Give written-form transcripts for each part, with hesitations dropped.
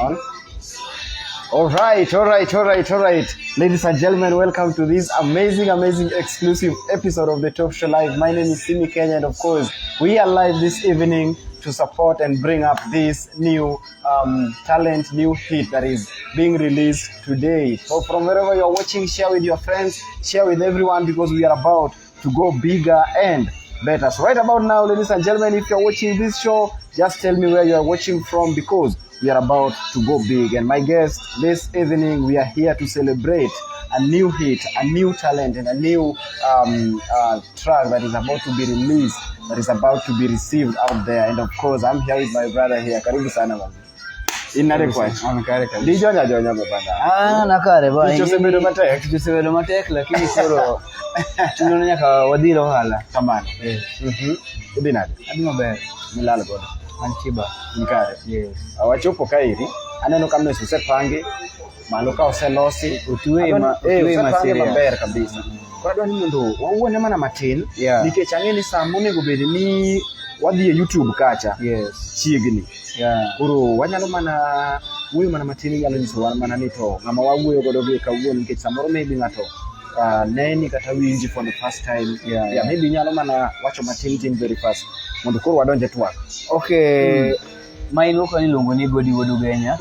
On. All right, all right, all right, all right. Ladies and gentlemen, welcome to this amazing, amazing exclusive episode of the Top Show Live. My name is Simi Kenya, and of course, we are live this evening to support and bring up this new talent, new hit that is being released today. So, from wherever you're watching, share with your friends, share with everyone because we are about to go bigger and better. So, right about now, ladies and gentlemen, if you're watching this show, just tell me where you are watching from because we are about to go big. And my guest this evening, we are here to celebrate a new hit, a new talent, and a new track that is about to be released, that is about to be received out there. And of course, I'm here with my brother here. Karibu sana man. Inare kwa. An kare kabisa. Dijonya jonya baba. Ah, nakare ba. Tich osebedo matek. Tich osebedo matek lakini koro chuno ni nyaka wadhir ohala. Kamano. Yes. Idhi nade? Adhi maber. Milalo godo. An chiba. Nikare. Yes. Wachopo kaeri, aneno ka mesa osepangi, malo ka oselosi. Otwe ma Eh, otwe ma osepange serious. maber kabisa. Koro adwa ni mondo wawuone mana matin nikech ang'e ni sama onego bed ni wadhi e YouTube kacha chiegni. Koro wanyalo mana wuoyo mana matin inyalo nyisowa mana ni to ng'ama wawuoyo godo gi kawuono nikech samoro maybe ng'ato neni kata winji for the first time. Maybe inyalo mana wacho matin tin very fast mondo koro wadonj e twak. Okay. Ma in wuok iluongo ni Godi wuod Ugenya.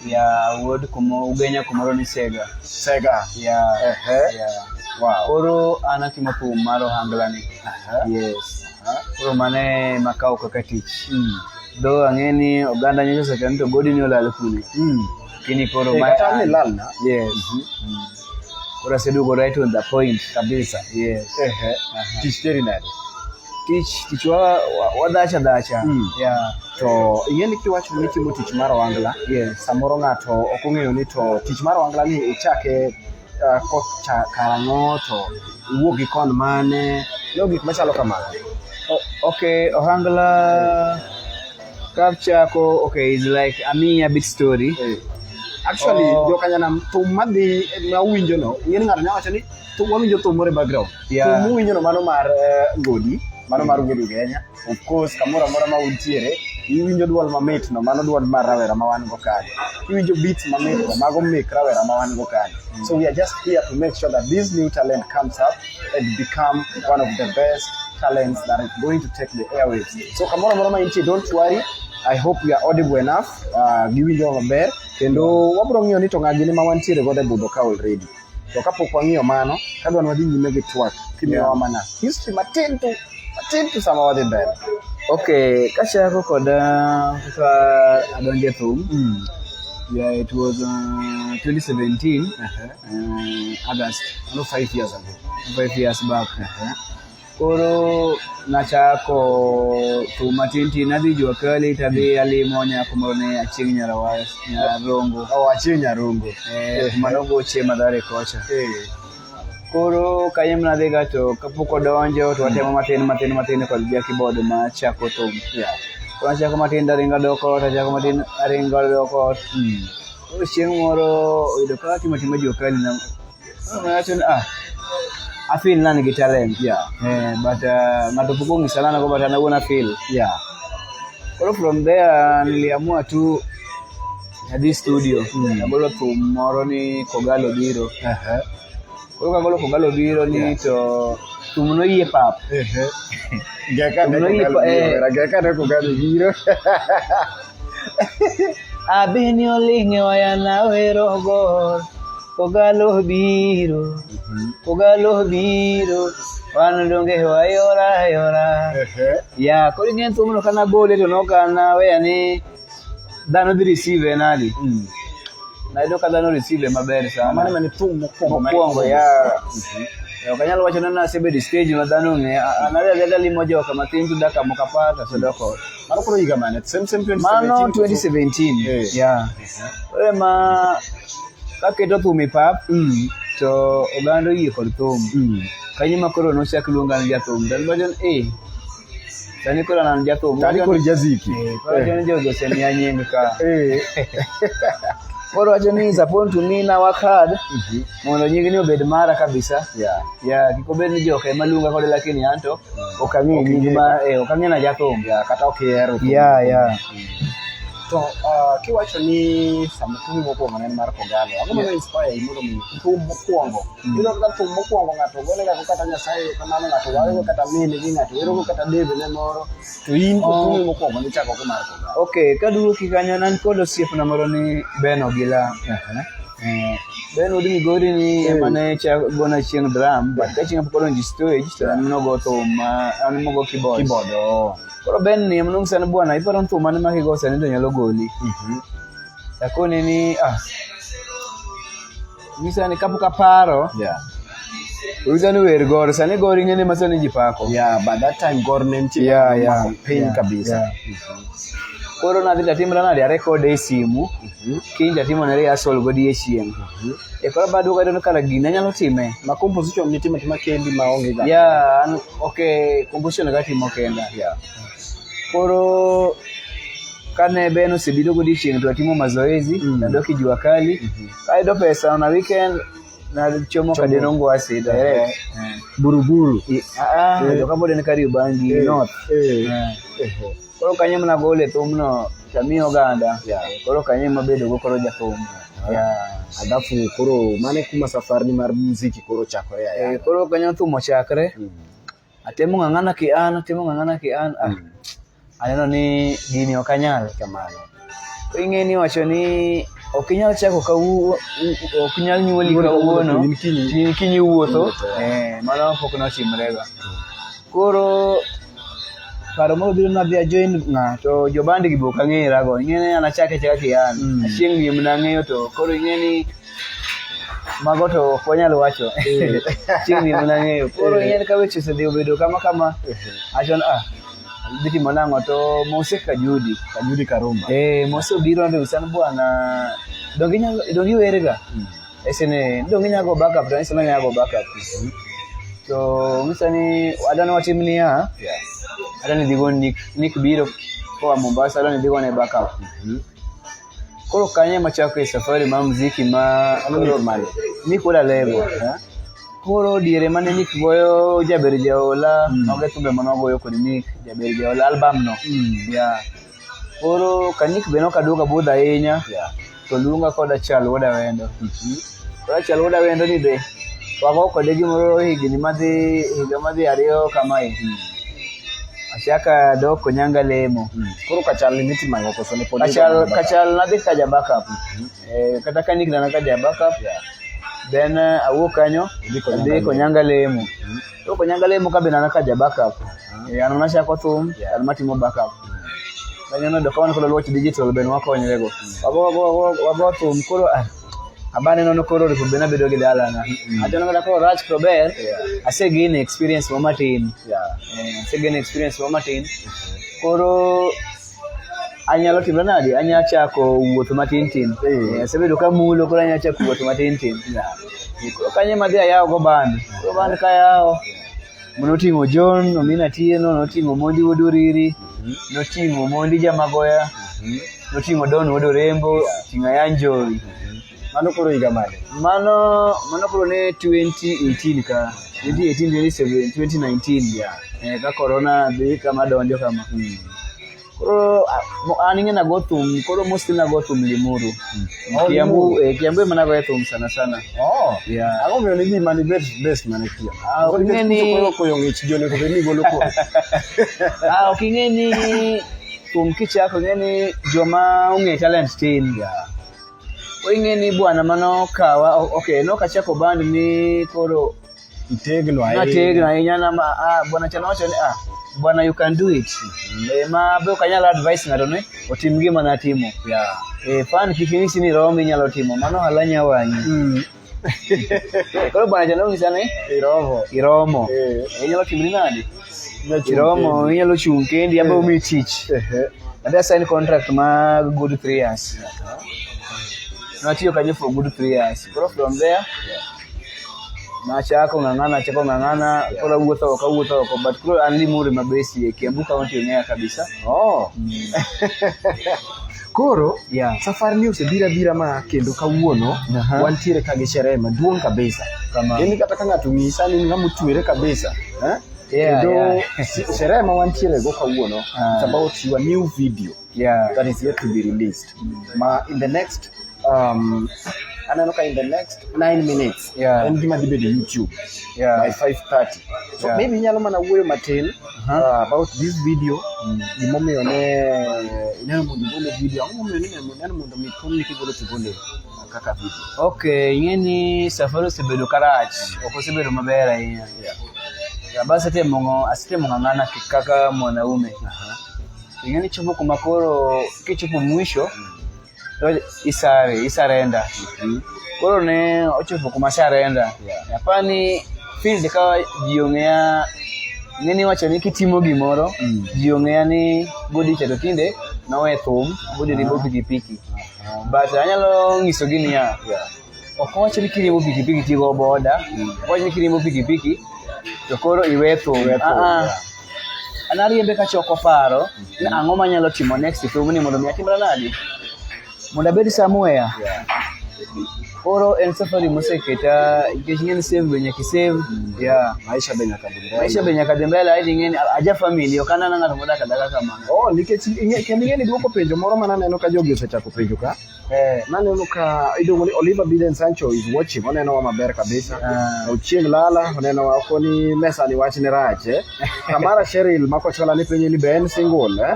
Ya wuod kumo Ugenya kumoro ni Sega. Sega. Ya. Ehe. Yeah. Wow. Koro an atimo thum mar ohangla ni. Yes. Koro mano e makawo kaka tich. Though ang'e ni oganda nyocha osewacho ni to Godi ni olal kune. Lakini koro Eh, ma kata an ilal na. Yes. Koro aseduogo right on the point. Kabisa. Yes. Ehe. Tich teri nade? Tich tich wadhacha dhacha. Yeah. To ing'e ni kiwacho ni itimo tich mar ohangla, samoro ng'ato ok ong'eyo ni to tich mar ohangla ni ichake kocha karang'o to iwuok gi kon mane, no gik machalo kamago. Okay, ohangla kachako okay is like amiyi a bit story. Eh. Actually, Oh. jokanyanam thum madhi mawinjo no, ing'e ni ng'ato nyalo wacho ni thum wawinjo thum moro e background. Thum muwinjo no mano mar Godi, mano mar Wuod Ugenya. Of course, kamoro amora ma untiere, iwinjo duol mamit no, mano duol mar rawera ma wan go kanyo. Iwinjo beats mamit no, mago mek rawera ma wan go kanyo. So we are just here to make sure that this new talent comes up and become one of the best talents that is going to take the airwaves. So kamoro amora ma intie, don't worry. I hope we are audible enough. Giwinjo maber. Kendo wabro ng'iyo ni to ng'a gini ma wantiere godo e budho ka already. To kapok wang'iyo mano, kadwa ni wadhi nyime gi twak, kimiyowa mana history matin tu sama wadhi mbele. Okay, kachako kod kaka adonjo e thum. Yeah, it was 2017 August, Mano 5 years ago. 5 years back. Koro nachako thum matin tin, adhi Jua Kali tadhi alimo nyako moro ne Achieng' Nyarawas, Nyarongo. Oh, Achieng' Nyarongo. Eh, kuma nogoche Mathare kocha. Koro kanyo ema nadhiga to kapok odonjo to watemo matin matin matin kod ja keyboard ma chako thum. Koro achako matin taringo adok ot, achako matin aringo adok ot. Koro chieng' moro oyudo ka atimo atima Jua Kali na nawacho ni ah, afeel na nigi talent. Eh, but ng'ato pok onyisa nanago but an awuon afeel. Koro from there niliamua tu adhi studio. Agolo thum moro ni Kogalo biro. Koro kagolo Kogalo biro ni to thum noyie pap. Geka ne Thum noyie Kogalo eh. biro. Geka ne Kogalo biro. Abini oling'e wayana wero gor Kogalo biro Kogalo biro wan donge wayora yora. Ya koro ing'e thumno kana gole to nokana weya ni dhano dhi receive nadi. Nayudo ka dhano receive maber sana. Mano mane thum mokwongo mane Mokwongo ya. Ok anyal wacho ni nasebedo e stage ma dhano ong'eya. An adhi adhiya talimo joka matin to dakika moko 10 tasedok ot. Mano koro higa mane? Same same 2017. Mano 2017. Yeah. Koro ema kaketo thum e pap to oganda oyie kod thum. Kanyo ema koro nochak luonga ni jathum. To an wacho ni eh sani koro an jathum. Tani koro jaziki. Eh, koro wacho ni jogi osemiya nying ka. Koro wacho ni it's upon to me now work hard mondo nying ni obed mara kabisa. Yeah, kik obed ni joka ema luonga kode lakini anto ok ang'e Ok nying ing'e. ma eh, ok ang'e na jathum. Yeah, kata ok ihero thum. Yeah. To kiwacho ni sama thum mokwongo ne en mar Kogalo, ang'o mane inspire i mondo mi thum mokwongo? Iyudo kaka thum mokwongo ng'ato gone ga kata Nyasaye kamano, ng'ato warogo kata min gi, ng'ato werogo kata debene moro. To in to thumi mokwongo nichako go mar Kogalo. Okay, kaduoki kanyo nan kod osiepna moro ni Ben Ogila. Ben wuod Migori ni ema ne gona chieng' drum, but ka chieng' pok odonjo e stage to an nogo thum ma an mogo keyboard. Keyboard, oh. Koro Ben ni ema nonyisa ni bwana iparo ni thum mane ma kigo sani to nyalo goli. Takone ni ah nyisa ni kapok aparo Onyisa ni wer gor sani gor ing'e ni ma sani ji pako. Yeah, but that time Gor ne nitie omako piny kabisa. Koro nadhi tatimra nade arekode e simu kiny tatimo ne rehearsal godiechieng'. E koro baduogo ayudo ni kara gini anyalo time. Ma composition nitimo atima kendi ma onge ga. Yeah, an okay, composition gatimo kenda. Koro kane Ben osebiro godiechieng' to atimo mazoezi, nadok e jua kali. Ayudo pesa on a weekend nachomo Kadieno Ngwasi direct. Buruburu. Ah, to kapod en Kariobangi North. Koro kanyo ema nagole thumno tamiyo oganda. Koro kanyo ema abedo go koro jathum. Yeah. Alafu koro mane kuma safari ni mar muziki koro chakore aya. Koro kanyo thum ochakre. Atemo ng'ang'ana ki an, atemo ng'ang'ana ki an. Ah, aneno ni gini ok anyal. Kamano. Koro ing'e ni wacho ni ok inyal chako kawuono, ok inyal nyuoli kawuono, In kiny. in kiny iwuotho. Mano pok notimrega. Koro paro moro biro nadhi ajoin ng'a to joband gi be ok ang'erago. Ing'e ni an achake achaka ki an. Achieng' ni ema nang'eyo to koro ing'e ni mago to ok wanyal wacho. Chieng' ni ema nang'eyo. Koro ing'e ni ka weche osedhi obedo kama kama, awacho ni ah, dhi timo nang'o to Mose Kajudi. Kajudi Karumba. Mose obiro nonyisa ni bwana, donge inyalo, donge iwerga? Ese ni, donge inyalo go backup? To anyise ni anyalo go backup. To onyisa ni adwa ni watim niya, adwa ni idhi go Nick, Nick biro koa Mombasa, adwa ni idhi gone backup. Koro kanyo ema achako e safari mar muziki ma Mano Nick mane? Nick wuod Alego. Koro diere mane Nick goyo Jaber Jaola, mago e thumbe mane wagoyo kod Nick, Jaber Jaola album no. Yeah. Koro ka Nick be nokaduogo budho ahinya, to luonga kod Achal wuod Awendo. Koro Achal wuod Awendo ni be wago kode gimoro higni madhi higa madhi ariyo kamae. Achaka dok Konyanga lemo. Koro Kachal ni nitimo ang'o koso ne pod Kachal Kachal nadhi ka ja backup. Kata ka Nick nana ka ja backup. Then awuok kanyo Idhi Konyanga adhi Konyanga lemo. To Konyanga lemo ka be nana ka ja backup. An nachako thum, an matimo backup. Kanyo noyudo ka wan kod Oluoch Digital be nwakonyrego. Wago thum koro ah, aba neno ni koro orepo bed nabedo gi dalana. Achono kata koro rach to ber, ase gain experience mo matin. Ase gain experience mo matin. Koro anyalo timo nade? Anyalo chako wuoth matin tin. Asebedo kamulo koro anyalo chako wuoth matin tin. Koro kanyo ema adhi ayawo go band. Koro band kayawo, noting'o John Omina Atieno, noting'o Mondi wuod Uriri, noting'o Mondi Jamagoya, noting'o Don wuod Orembo, oting'o Ayan Jowi. Mano koro higa mane? Mano koro ne 2018 ka. 2018, 2017, 2019. Ka corona dhi kama donjo kama. Koro an ing'e nago thum, koro mostly nago thum Limuru. Oh, Kiambu, Limuru. Kiambu ema nagoye thum sana sana. Oh. Yeah. Ang'o momiyo nidhi mani bet best mane Kiambu? Ah, ok ing'e ni Koro koyo ng'ich ji onego bed ni golo koro. Ah, ok ing'e ni thum kichako ing'e ni joma ong'e talent tin. Koro ing'e ni bwana manokawa, okay, nokachako band ni koro Itegno ahinya. nategno ahinya na ma ah, bwana cha nowacho ni ah, bwana you can do it. Ma be ok anyal advice ng'ato ni otim gima natimo. Fan kik inyisi ni romo inyalo timo, mano ohala nya wang'i. Koro bwana cha nonyisa ni Iromo. iromo. Inyalo timri nade? Iromo, inyalo chung' kendi, abo miyi tich. Adhi sign contract ma good 3 years. Natiyo kanyo for good 3 years. Koro from there, nachako ng'ang'ana, achako ng'ang'ana, koro awuotho oko, awuotho oko, but koro an Limuru ema base e Kiambu County ong'eya kabisa. Oh. Koro safari ni osebiro abira ma kendo kawuono wantiere ka gi sherehe maduong' kabisa. Kamano. Yani kata ka ng'ato ng'isa ni ng'ama otwere kabisa. Eh? Yeah, Kendo yeah. sherehe ma wantiere go kawuono, it's about your new video. That is yet to be released. Ma in the next aneno ka in the next 9 minutes en gima dhi bedo YouTube by 5:30. So maybe inyalo mana wuoyo matin about this video, gimomiyo ne ineno mondo igole video, ang'o momiyo neno mondo mi thumni kigolo to igole kaka video. Okay, ing'e ni safari osebedo karach, ok osebedo maber ahinya. Aba asetemo ng'ang'ana kaka mwanaume. Ing'e ni chopo kuma koro kichopo mwisho to isare, isarenda. Koro ne ochopo kuma surrender. Apani field ka ji ong'eya, ing'e ni iwacho ni kitimo gimoro, ji ong'eya ni Gody cha to tinde nowe thum, Gody riembo pikipiki. But anyalo nyisogi niya, ok owacho ni kiriembo pikipiki tigo boda, ok owacho ni kiriembo pikipiki to koro iwe thum. Iwe thum, Ah, ah. An ariembe kachoko paro ni ang'o manyalo timo next thumni mondo mi atimra nadi, mondo abed somewhere. Koro en safari moseketa nikech ing'e ni save be nyaka isave. Yeah. Maisha be nyaka dhi mbele. Maisha be nyaka dhi mbele aeto ing'e ni aja family ok anana ng'ato modak adaka kamano. Oh, nikech kendo ing'e ni duoko penjo moro mana neno ka jogi osechako penjo ka. Naneno ka iluongo ni Oliver Biden Sancho is watching, onenowa maber kabisa. Ochieng Lala onenowa okoni mesa ni wach ne rach eh. Tamara Cheryl makochola ni penjo ni be en single eh.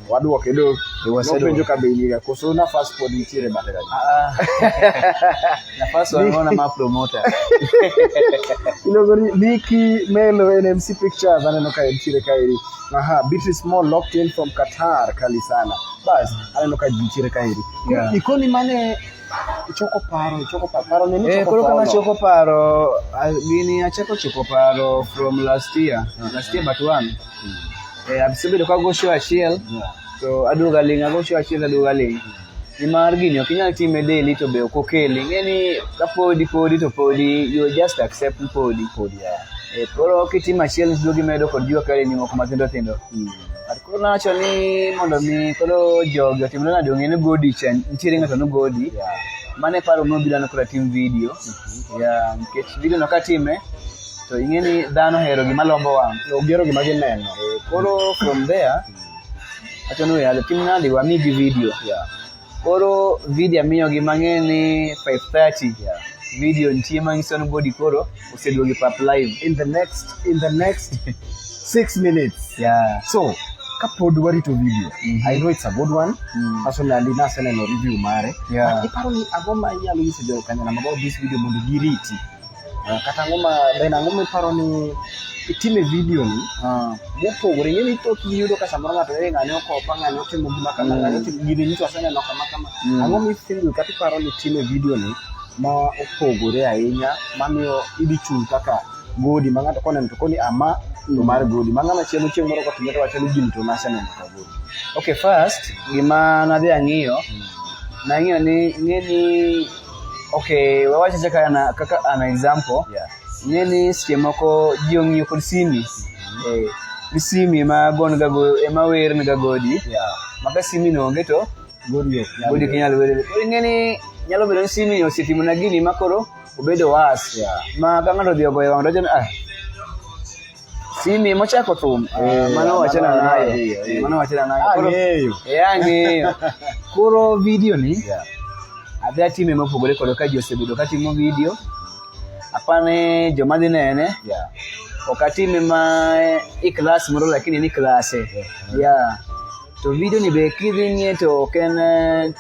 Waduoke do. Nopenjo ka be in koso nafas pod nitiere bathe kanyo. Ah. Nafas wanaona ma promoter. Iluongo ni Nikki Melo NMC Pictures aneno ka entiere kaeri. Aha, Beatrice Small locked in from Qatar kali sana. Bas, aneno ka nitiere kaeri. Ikoni mane ichoko paro, ichoko paro, paro ne ni Eh, ichoko koro paro kama no. choko paro, gini achako choko paro from last year, last year but one. Eh, asebedo ka ago show achiel, to aduogo aling', ago show achiel aduogo aling'. Nimar gini ok inyal time daily to be ok okeli. Ing'e ni ka podi podi to podi, you just accept ni podi. Podi, yeah. Eh, koro kitimo achiel tiduogo imedo kod jua kali ni moko matindo tindo. But koro nawacho ni mondo mi koro jogi otimre nade ong'e ni Gody cha nitiere ng'ato ni Gody. Mano e paro mobiro na koro atim video. Yeah, nikech video no katime to ing'e ni dhano ohero gima lombo wang'. Ogero gima gineno. Eh, koro from there awacho ni we tim nade wamigi video. Koro video amiyogi mang'e ni 5:30. Video nitie manyiso ni Gody koro oseduogo e pap live. In the next 6 minutes. So, kapod warito video, I know it's a good one. Personally, naseneno review mare. But iparo ni ang'o ma inyalo nyiso jo kanyanam about this video mondo giriti? Kata ang'o ma ben ang'o miparo ni itime video ni mopogore ing'e ni thoth ji yudo ka samoro ng'ato eh ng'ane okopa ng'ane otimo gima kama ng'ane otimo gini nyiso aseneno kama kama ang'o mifeel kata iparo ni itime video ni ma opogore ahinya mamiyo idhi chung' kaka Gody ma ng'ato koneno to koni ama to mar Gody ma ng'ama chiemo chieng' moro kotime to wacho ni gini to naseneno ka Gody. Okay, first gima nadhi ang'iyo, nang'iyo ni ing'e ni okay, wawach acha kaka an example. Ing'e ni seche moko ji ong'iyo kod simi. Eh, ni simi ema gon ga go ema wer ga Gody. Ma ka simi no onge to Gody ok nyal Gody ok nyal wer. Koro ing'e ni nyalo bedo ni simi osetimo na gini ma koro obedo worse. Ma ka ng'ato odhi ogoyo wang' to wacho ni ah simi mochako thum. Mano wachana mano nayo. adhiyo, eh. Mano wachana nayo. Koro Ang'eyo. eh, ang'eyo. Koro video ni adhi atime mopogore kod ka ji osebedo katimo video. Apane joma dhi nene ok atime ma i class moro lakini ni klase. Yeah. To video ni be kidhi ng'iye to ok en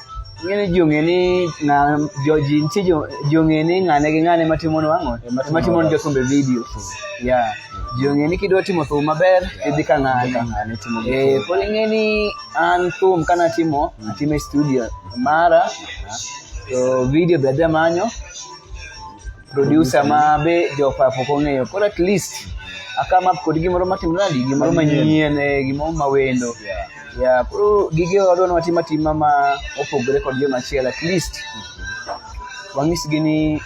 ing'e ni ji ong'e ni ng'a jo ji nitie jo ji ong'e ni ng'ane gi ng'ane matimo nwang'o ema timo ne jothumbe video. Yeah. Ji ong'e ni kidwa timo thum maber tidhi ka ng'ane. Ka ng'ane timo gik Eh, koro ing'e ni an thum kanatimo atimo e studio mara to video be adhi amanyo producer ma be jopap ok ong'eyo. Koro at least a come up kod gimoro matimre nadi, gimoro manyien, gimoro mawendo. Yeah, koro gige wadwa ni watim atima ma opogore kod jomachielo at least wanyisgi ni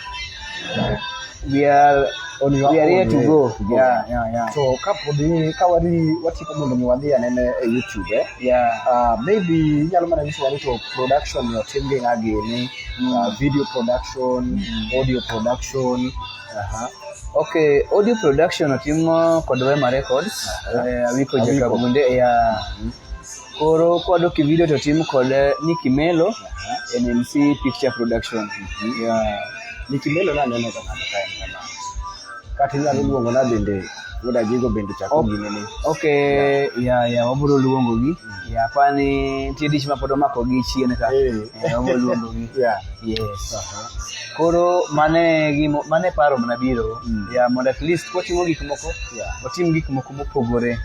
we are On your we are own here to way go. to go. Yeah. So kapodi ka wadhi watieko mondo mi wadhi anene e YouTube eh? Yeah. Maybe inyalo mana nyisowa ni to production ni otim gi ng'a gini, video production, audio production. Aha. Okay, audio production otim kod Wema Records, Awiko Awiko. Jakabunde, yeah. Koro kwadok e video to tim kod Nicky Melo, NMC Picture Production. Yeah. Nicky Melo naneno ga ng'ato ka en kama. Kata inyalo luongo na bende wuod Ajigo bende chako gine ni. Okay, yeah, wabiro luongo gi. Yeah, kwani nitie dich ma pod omako gi chien ka. Wabiro luongo gi. Yes. Koro mane gimo mane paro mana biro. Yeah, mondo at least kwatimo gik moko, watim gik moko mopogore.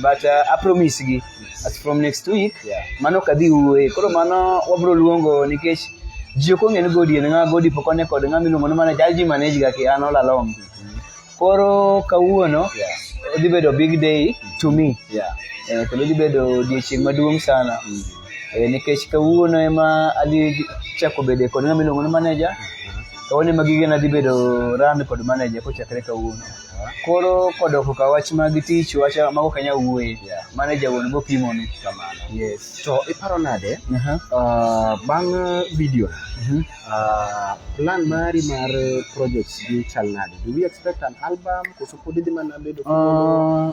But I promise gi as from next week, mano ok adhi wuoye. Koro mano wabiro luongo nikech ji ok ong'e ni Gody en ng'a, Gody pok one kod ng'a miluongo ni manager, ji manage ga ki an all along. Koro kawuono odhi bedo big day to me. Kendo odhi bedo odiechieng' maduong' sana. Nikech kawuono ema adhi chako bede kod ng'ama iluongo ni manager. Kawuono ema gigena dhi bedo run kod manager kochakre kawuono. Koro kodok ka wach mag tich, wach mago ok anyal wuoye. Manager wuon bopimonu. Kamano. Yes. To iparo nade bang' video plan mari mar projects gi chal nade? Do we expect an album koso pod idhi mana bedo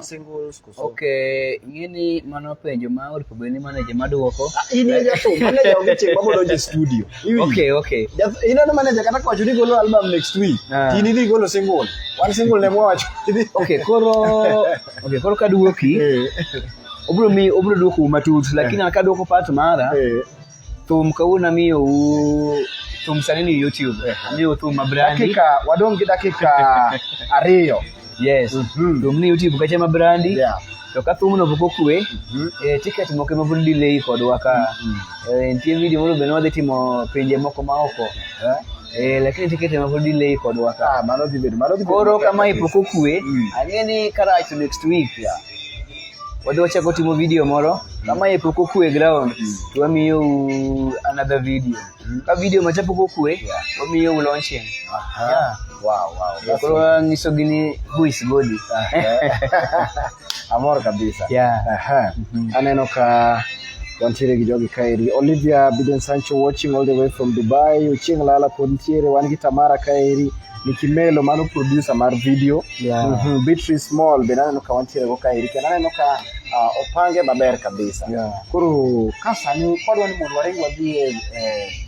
singles koso? Okay, ing'eni mano penjo ma oripo bed ni manager maduoko. In e jathum, manager onge chieng' mabiro donjo e studio. Iwinjo? Okay. Ineno manager kata kowacho ni golo album next week, to in idhi golo single. Wan single ne mwawacho. Okay, koro kaduoki, obiro mi obiro duoko matut, lakini an kaduoko part mara, thum kawuono amiyou thum sani ni YouTube. Amiyou thum ma brandi. Dakika, wadong' gi dakika 2. Yes. Thum ni YouTube kacha ma brandi. To ka thumno pok okwe, ticket moko ema pod delay kodwa ka. Nitie video moro bende wadhi timo pinje moko ma oko. Lakini ticket ema pod delay kodwa ka. Mano dhi bedo, mano dhi bedo Koro matek kama kabisa. pok okwe, ang'e ni karach to next week. Wadhi wachako timo video moro. Kama pok okwe ground, to wamiyou another video. Ka video macha pok okwe, wamiyou launching. Yeah. Wow. Koro wanyiso gi ni who is Gody. Amor kabisa. Yeah. Aneno ka wantiere gi jogi kaeri. Olivia Biden Sancho watching all the way from Dubai. Ochieng' Lala pod nitiere. Wan gi Tamara kaeri. Nicky Melo mano producer mar video. Beatrice Small bende aneno ka wantiere go kaeri. Kendo aneno ka opange maber kabisa. Koro ka sani kwadwa ni mondo waring wadhi e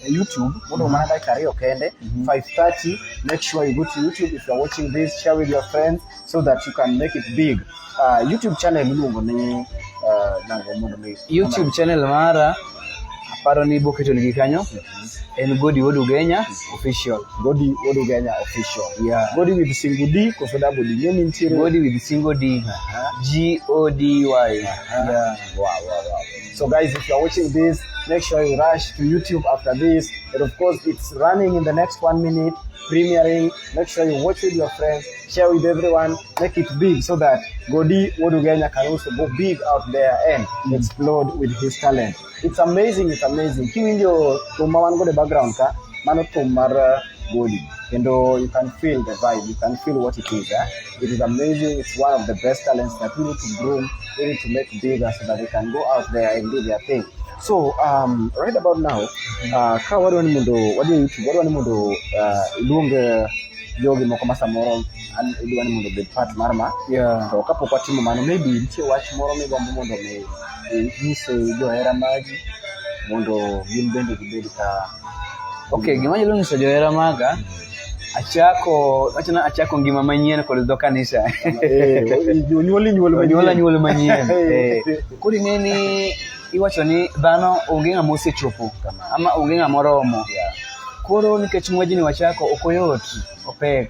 YouTube mondo mana dakika 2 kende, 5:30, make sure you go to YouTube if you are watching this, share with your friends so that you can make it big. YouTube channel iluongo ni nango mondo mi YouTube channel mara aparo ni ibo keto nigi kanyo. En Gody Wuod Ugenya Official. Gody Wuod Ugenya Official. Yeah. Gody with single D koso double D. Ng'e ni nitiere Gody with single D. G O D Y. Yeah. Wow. So guys, if you're watching this, make sure you rush to YouTube after this. And of course, it's running in the next 1 minute, premiering. Make sure you watch with your friends, share with everyone, make it big so that Gody Wuod Ugenya can also go big out there and explode with his talent. It's amazing, it's amazing. Kiwinjo thum ma wan godo e background ka, mano thum mar Gody. Kendo you can feel the vibe, you can feel what it is. It is amazing. It's one of the best talents that we need to groom, we need to make bigger so that they can go out there and do their thing. So right about now, ka wadwa ni mondo wadhi e YouTube, wadwa ni mondo iluong jogi moko ma samoro an idwa ni mondo obed part mar ma. To kapok watimo mano, maybe nitie wach moro migombo mondo mi inyis johera magi mondo gin bende gibed ka. Okay, gima anyalo nyiso johera maga, achako ngima manyien kod dho kanisa. Onyuoli nyuol manyien. Onyuola nyuol manyien. Koro ing'e ni iwacho ni dhano onge ng'ama osechopo ama onge ng'ama oromo. Koro nikech ng'wejni wachako ok oyot, opek.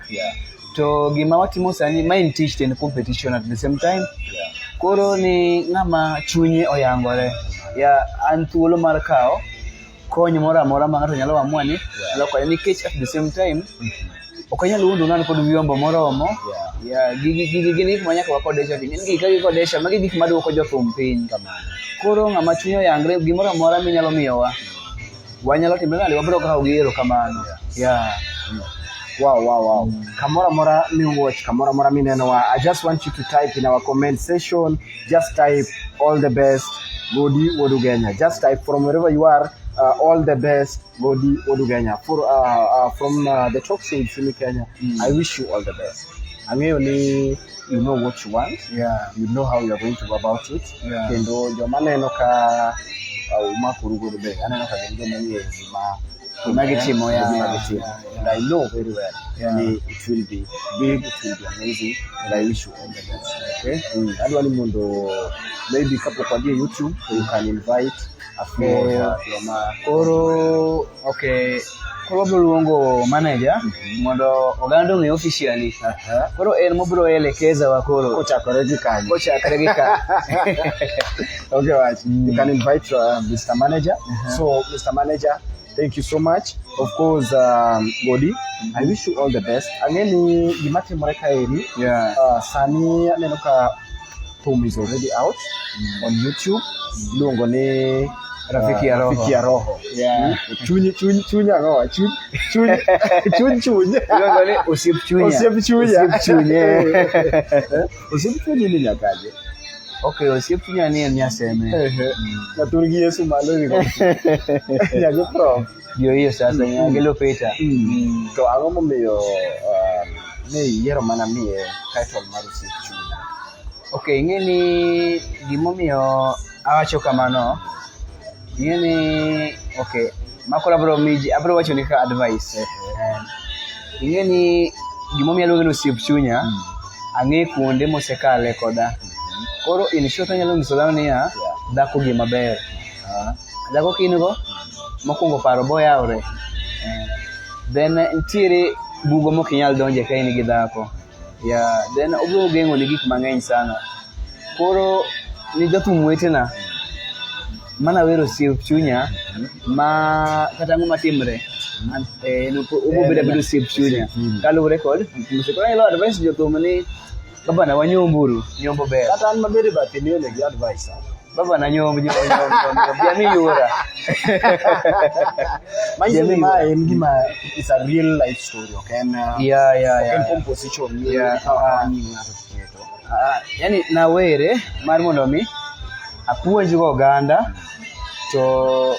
To gima watimo sani, ma en tich to en competition at the same time. Koro ni ng'ama chunye oyangore. Ya, an thuolo mar kawo kony moro amora ma ng'ato nyalo amua ni nyalo konye nikech at the same time ok anyal wuondo ni an kod vyombo moromo. Yeah, gigi gin gik ma nyaka wakodesha. Gin gik ka gikodesha, magi gik maduoko jothum piny. Koro ng'ama chunye oyangre, gimoro amora minyalo miyowa, wanyalo timo nade, wabiro kawo gi erokamano. Yeah. Wow. Kamoro amora mi watch, kamoro amora minenowa, I just want you to type in our comment section, just type all the best, Gody Wuod Ugenya. Just type from wherever you are, all the best, Gody Wuod Ugenya. For from the Talk Show with Simi Kenya, I wish you all the best. Ang'eyo ni you know what you want. You know how you are going to go about it. Kendo joma neno ka umakoru godo be aneno ka gin joma ong'eyo gima Gima gitimo, yeah, gima gitimo. And I know very well ni it will be big, it will be amazing, and I wish you all the best. Okay. Adwa ni mondo maybe kapok wadhi e YouTube, you can invite a few of joma Koro okay, koro wabiro luongo manager mondo oganda ong'e officially. Koro en mobiro elekeza wa koro Kochakore gi kanyo. Kochakre gi ka. Okay, right. You can invite Mr. Manager. So, Mr. Manager, thank you so much. Of course, Gody, I wish you all the best. Ang'e ni gima timore kaeri, sani aneno ka thum is already out on YouTube. Iluongo ni Rafiki ya Roho. Rafiki ya Roho. Chuny chuny chuny ang'o? Chuny chuny chuny chuny. Iluongo ni Osiep Chunya. Osiep Chunya. Osiep Chunya. Osiep Chunyi ni nyakaje? Okay, Osiep Chunya ni en Nyaseme. Ehe. Natur gi Yesu malo ewi got. Nyagi prof. Ndio hiyo sasa, Nyagi Lupita. To ang'o momiyo ne iyiero mana miye title mar Osiep Chuny? Okay, ing'e ni gimomiyo awacho kamano, ing'e ni okay, makoro abiro miji, abiro wacho ni kaka advice. Ing'e ni gimomiyo aluonge ni Osiep Chunya, ang'e kuonde mosekale koda. Koro in short anyalo nyiso dhano niya, dhako gima ber. Dhako ka in go, mokwongo paro boyawre. Then nitiere bugo mok inyal donje ka in gi dhako. Yeah, then obiro geng'o ni gik mang'eny sana. Koro ni jothum wetena, mana wero Osiep Chunya, ma kata ang'o matimre, obiro bedo abeda Osiep Chunya. Kaluwore kod, koro anyalo advice jothum ni, baba na wanyomburu, nyombo ber. Kata an maber e bathe ni onego advice. Baba na nyomb, nyomb, nyomb, nyomb, nyomb, mi yura. Manyiso ni ma en gima it's a real life story, ok en ok en composition ni ikawo nying ng'ato to iketo. Yani nawere mar mondo mi apuonj go oganda to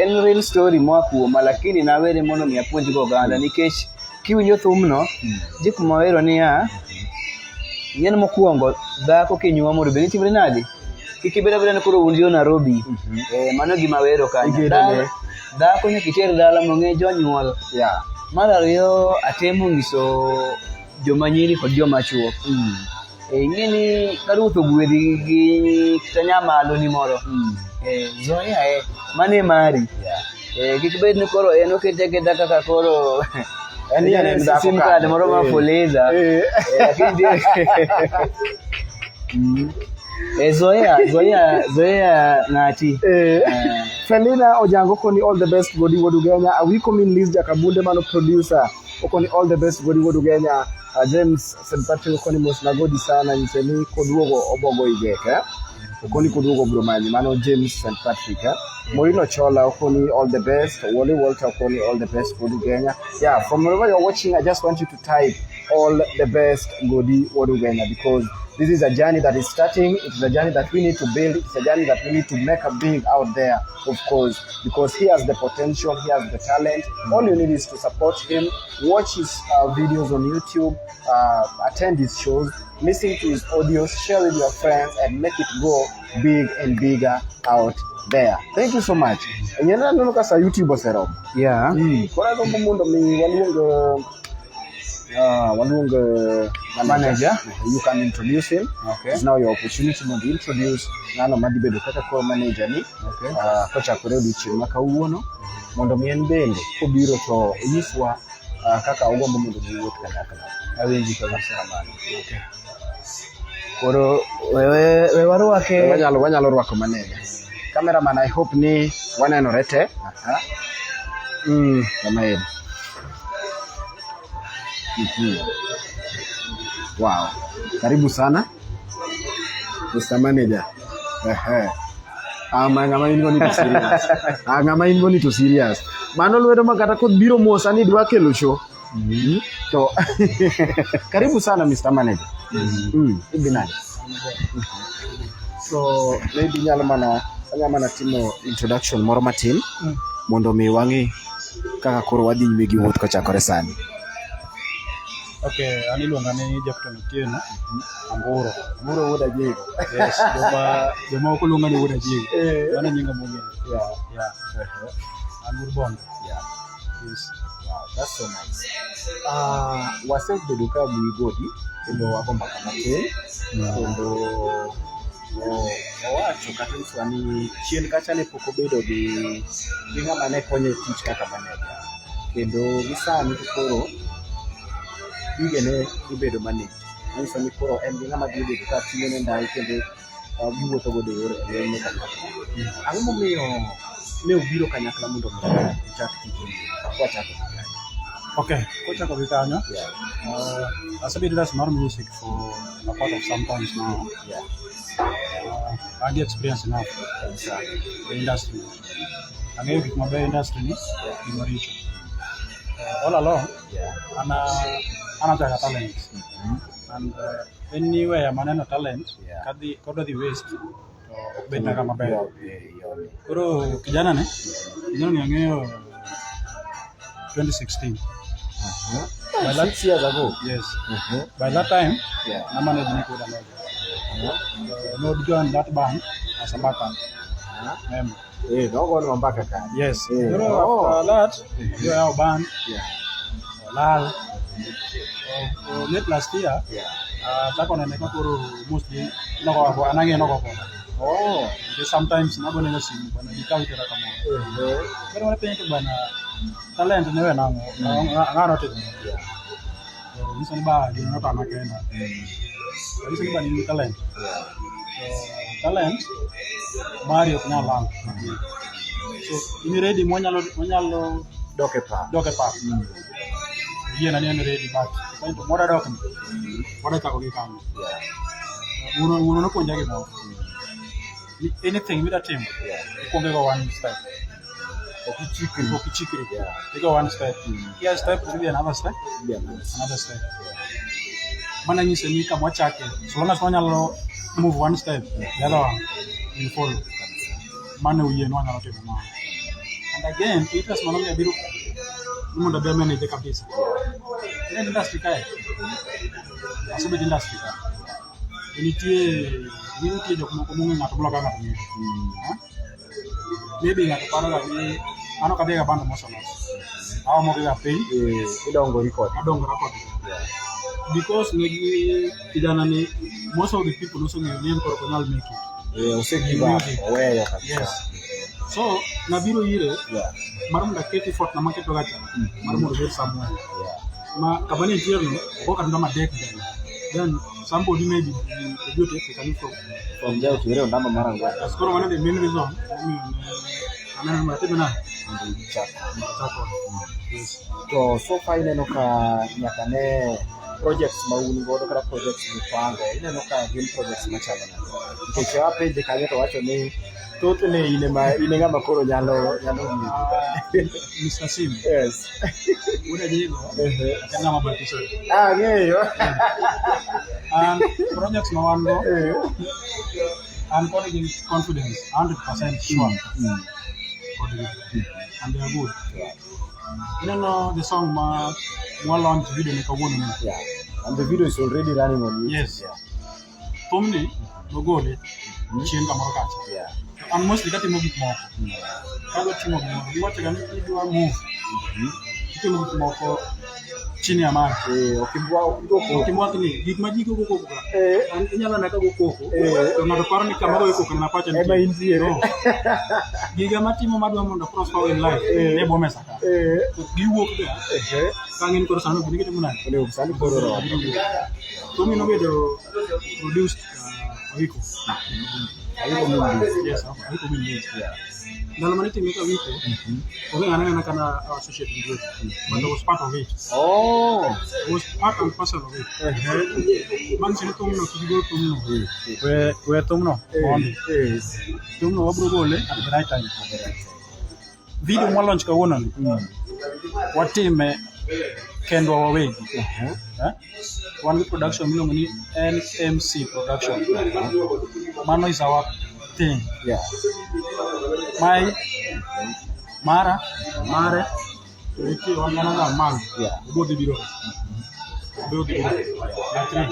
en real story moa kuoma, lakini nawere mondo mi apuonj go oganda nikech kiwinjo thumno ji kuma wero niya yien mokwongo dhako kinyuomo to bed ni timre nadi kik ibed abeda ni koro un jo Nairobi. Mano gima wero kanyo. Igedone. Dhako nyaka iter dala mong'e jonyuol. Mar ariyo atemo nyiso joma nyiri kod joma chuo. Ing'e ni ka ruoth ogwedhi gi kata nyamalo ni moro. Zoea mano e mari. Kik bed ni koro en okete aketa kaka koro En ni en dhako sim card kanyo. moro ma Fuliza. Lakini zoea, zoea, zoea ng'ati. Felina Ojango koni all the best Gody Wuod Ugenya. Awiko min Liz Jakabunde mano producer. Okoni all the best Gody Wuod Ugenya. James St. Patrick okoni mos na Gody sana nyise ni koduogo obogo igek. Okoni koduogo bro manyi mano James St. Patrick. Morino Chola okoni all the best. Wally Walter okoni all the best Wuod Ugenya. Yeah, from wherever you're watching, I just want you to type all the best Gody Wuod Ugenya, because this is a journey that is starting. It is a journey that we need to build. It's a journey that we need to make a big out there, of course, because he has the potential, he has the talent. All you need is to support him, watch his videos on YouTube, attend his shows, listen to his audios, share with your friends, and make it go big and bigger out there. Thank you so much. Nyena neno ka sa YouTube oseromo. Koro agombo mondo mi waluong Manager. You can introduce him. Okay. It's now your opportunity mondo introduce ng'ano madhi bedo kaka koro manager ni kochakore odiochieng' ma kawuono mondo mi en bende kobiro to onyiswa kaka ogombo mondo giwuoth kanyakla. Awinji kabisa. Okay. Koro we warwake. Wanyalo rwako manager. Cameraman, I hope ni wanenore te. Kama en. Wow. Karibu sana Mr. Manager. Ehe. Ah, ma ng'ama in go ni to serious. Ah, ng'ama in go ni to serious. Mano lwedo ma kata koth biro mosa ni dwa kelo show. To karibu sana Mr. Manager. Idhi nade? So maybe inyalo mana anya mana timo introduction moro matin mondo mi wang'e kaka koro wadhi nyime gi wuoth kochakore sani. Okay, an iluonga ni Jepton Otieno Anguro. Anguro wuod Ajigo. Yes, joma ok luonga ni wuod Ajigo. Mano e nyinga mong'ere. Yeah. Yeah. An wuod Bondo. Yeah. Yes. Wow, that's so nice. Wasebedo ka godi kendo wago mbaka matin kendo owacho kata nyisowa ni chien kacha ne pok obedo gi ng'ama ne konye e tich kaka manager kendo gi sani to koro gigene ibedo manage manyiso ni koro en gi ng'ama dhi bedo ka ting'one ndai kendo giwuotho godo e yor e yorne kanyakla. Ang'o momiyo ne ubiro kanyakla mondo mi uchak tijni kwachako gi kanyo? Okay, kochako gi kanyo, Yeah, asebedo industry mar music for a part of some times now. yeah, An gi experience enough kabisa. e industry. Ang'eyo gik mabeyo e industry ni gi maricho. All along, Yeah. an ajaga talent. And anywhere maneno talent, Yeah. kadhi kodwa dhi waste, to ok bedna kama ber. Yeah, yeah, yeah. Koro kijana ni ang'eyo 2016. Uh-huh. By that, 6 years ago. Yes. Uh-huh. By that time, Yeah. na manage Nick Wuod Alego. No join that band as a backup Uh-huh. member. Nogonwa mbaka kanyo. Yes. Eh, Koro oh. after that, yo yawo band, Yeah. olal. Late last year, Yeah. achako nene ka koro mostly nogo an ang'e nogo koda. Oh. Nikech sometimes nagone ga simu bana gikaw itera kamoro. Uh-huh. Koro mana penjo to bana talent ne we nang'o? Ang'o notimo? Yeah. To nyiso ni ba gino notama kenda. Nyiso ni ba in gi talent. Yeah. To talent mari ok nyal lal. So in ready mwanyalo Dok e pap. dok e pap. Yiena ni en ready but to mwadwa dok ni wadwa chako gi kanyo. Yeah. Wuono nopuonja gimoro. Ni anything midwa timo, Yeah. ikuongo igo one step. Ok ichikri. Ok ichikri. Yeah. Igo one step. Kia step to be another step, Yeah. Nice. another step. Mana nyiso ni kama wachake, so long as wanyalo move one step, the other one will follow. Mano yie ni wanyalo timo mano. And again, interest manomiyo abiro ni mondo abi manage kabisa. En industry kae, asebet industry ka. To nitie jok moko mong'e ng'ato moloyo kaka ng'ato ng'eyo. Ha? Maybe ng'ato paro ga ni an ok adhiga band moselos. Aomo gi ga piny, Eh, idongori kode. adongora kodgi. Yeah. Because negi kijana ni most of the people oseng'eyo ni en koro ok onyal make it. Ose give up. Music. Oweyo kabisa. Yes. So nabiro ire Yeah. mar mondo aket effort na maketo ga cha mar mondo obed somewhere. Yeah. Ma kama ne nitie no, ogo kata namba adek mbele. Then somebody maybe obi otek kanyo from From there to ere namba mar ang'wen. Yes, koro mano the main reason momiyo ne aneno ni mondo atime nade? Mondo ichak. Mondo achak kode. Yes. To so far ineno ka nyaka ne projects ma un godo kata projects mipango, ineno ka gin projects machalo nade? Nikech apenje kanyo to wacho ni thothne in ema in e ng'ama koro nyalo winjo. Mr. Sim, Yes. Wuod Ajigo, ok en ng'ama batiso. Ah, ang'eyo. An projects ma wan go, an kodgi confidence 100% sure kodgi. And they are good. Ineno the song ma mwa launch video ne kawuono ni. Yeah. And the video is already running on YouTube. Yes. Yeah. Thumni nogole chien kamoro kacha. Yeah. An mostly katimo gik moko. Kadwa timo gimoro, giwacho ga ni idwa move. Itimo gik moko chini ya maji. Ok ibwa ok igo koko. Ok imwakni gik ma ji gogo koko ka. An inyalo nena ka go koko. Eh. To ng'ato paro ni kama goyo koko na pacha Ema nitie. intiere. No. Giga matimo madwa mondo prosper in life. Ne bwo mesa ka. To giwuok ga. Kang'e ni koro sano bende gitimo nade? Onego sani koro romo. Thumni nobedo produced Awiko. Awiko min. Yes, Awiko min. Yeah. Ndalo mane itime ka Awiko, onge ng'ana ng'ana kana associate with it, but I was part of it. Oh. I was part and parcel of it. Manyiso ni thumno kik igol thumno. We thumno mondi. Yes. Thumno wabiro gole at the right time. Video mwa launch kawuono ni, watime kendwa wawegi. Eh? Wan gi production miluongo ni NMC Production. Mano is our thing. Yeah. My, mara, mare, to nitie wan gi another man. Yeah. Obo dhi biro. be odhi biro. We are three.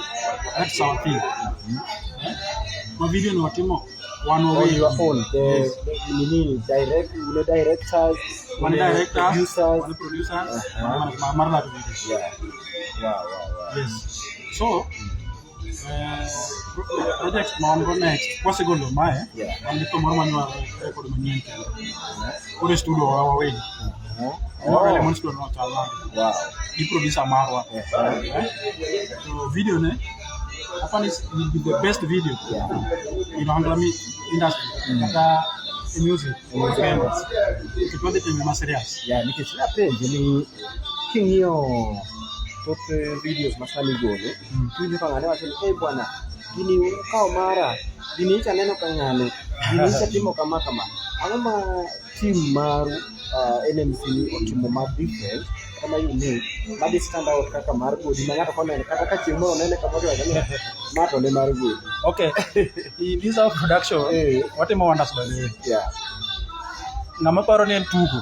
That's our thing. Eh? Ma video ni watimo wan On wawegi. your own. The, Yes. the nini direct, ule directors, Wan ule directors, producers. wan producers, Uh-huh. mar that video. Yeah. Wow. Yes. So, project ma wan go next, kwasegolo mae, Yeah. wan gi thum moro manywa record manyien kendo. Koro e studio wa wawegi. Uh-huh. Oh. Oh. Lemon studio no chal nade. Wow. Gi producer marwa. Uh-huh. Eh? So video ne, hapa ni will be the best video Yeah. in Ohangla industry. Kata e music. Music Kendo. industry. Nikech wadhi time ma serious. Yeah, nikech napenje ni king'iyo thoth videos ma sani igolo, iwinjo ka ng'ane wacho ni eh bwana, gini ukawo mara, gini icha neno ka ng'ane, gini icha timo kama kama. Ang'o ma team maru NMC ni otimo ma different kata ma unique madhi stand out kaka mar Godi ma ng'ato koneno kata ka chieng' moro onene kamoro to wacho ni ma to ne mar Godi. Okay. In this our production, Eh. watimo wonders by the way. Yeah, Ng'ama paro ni en tugo,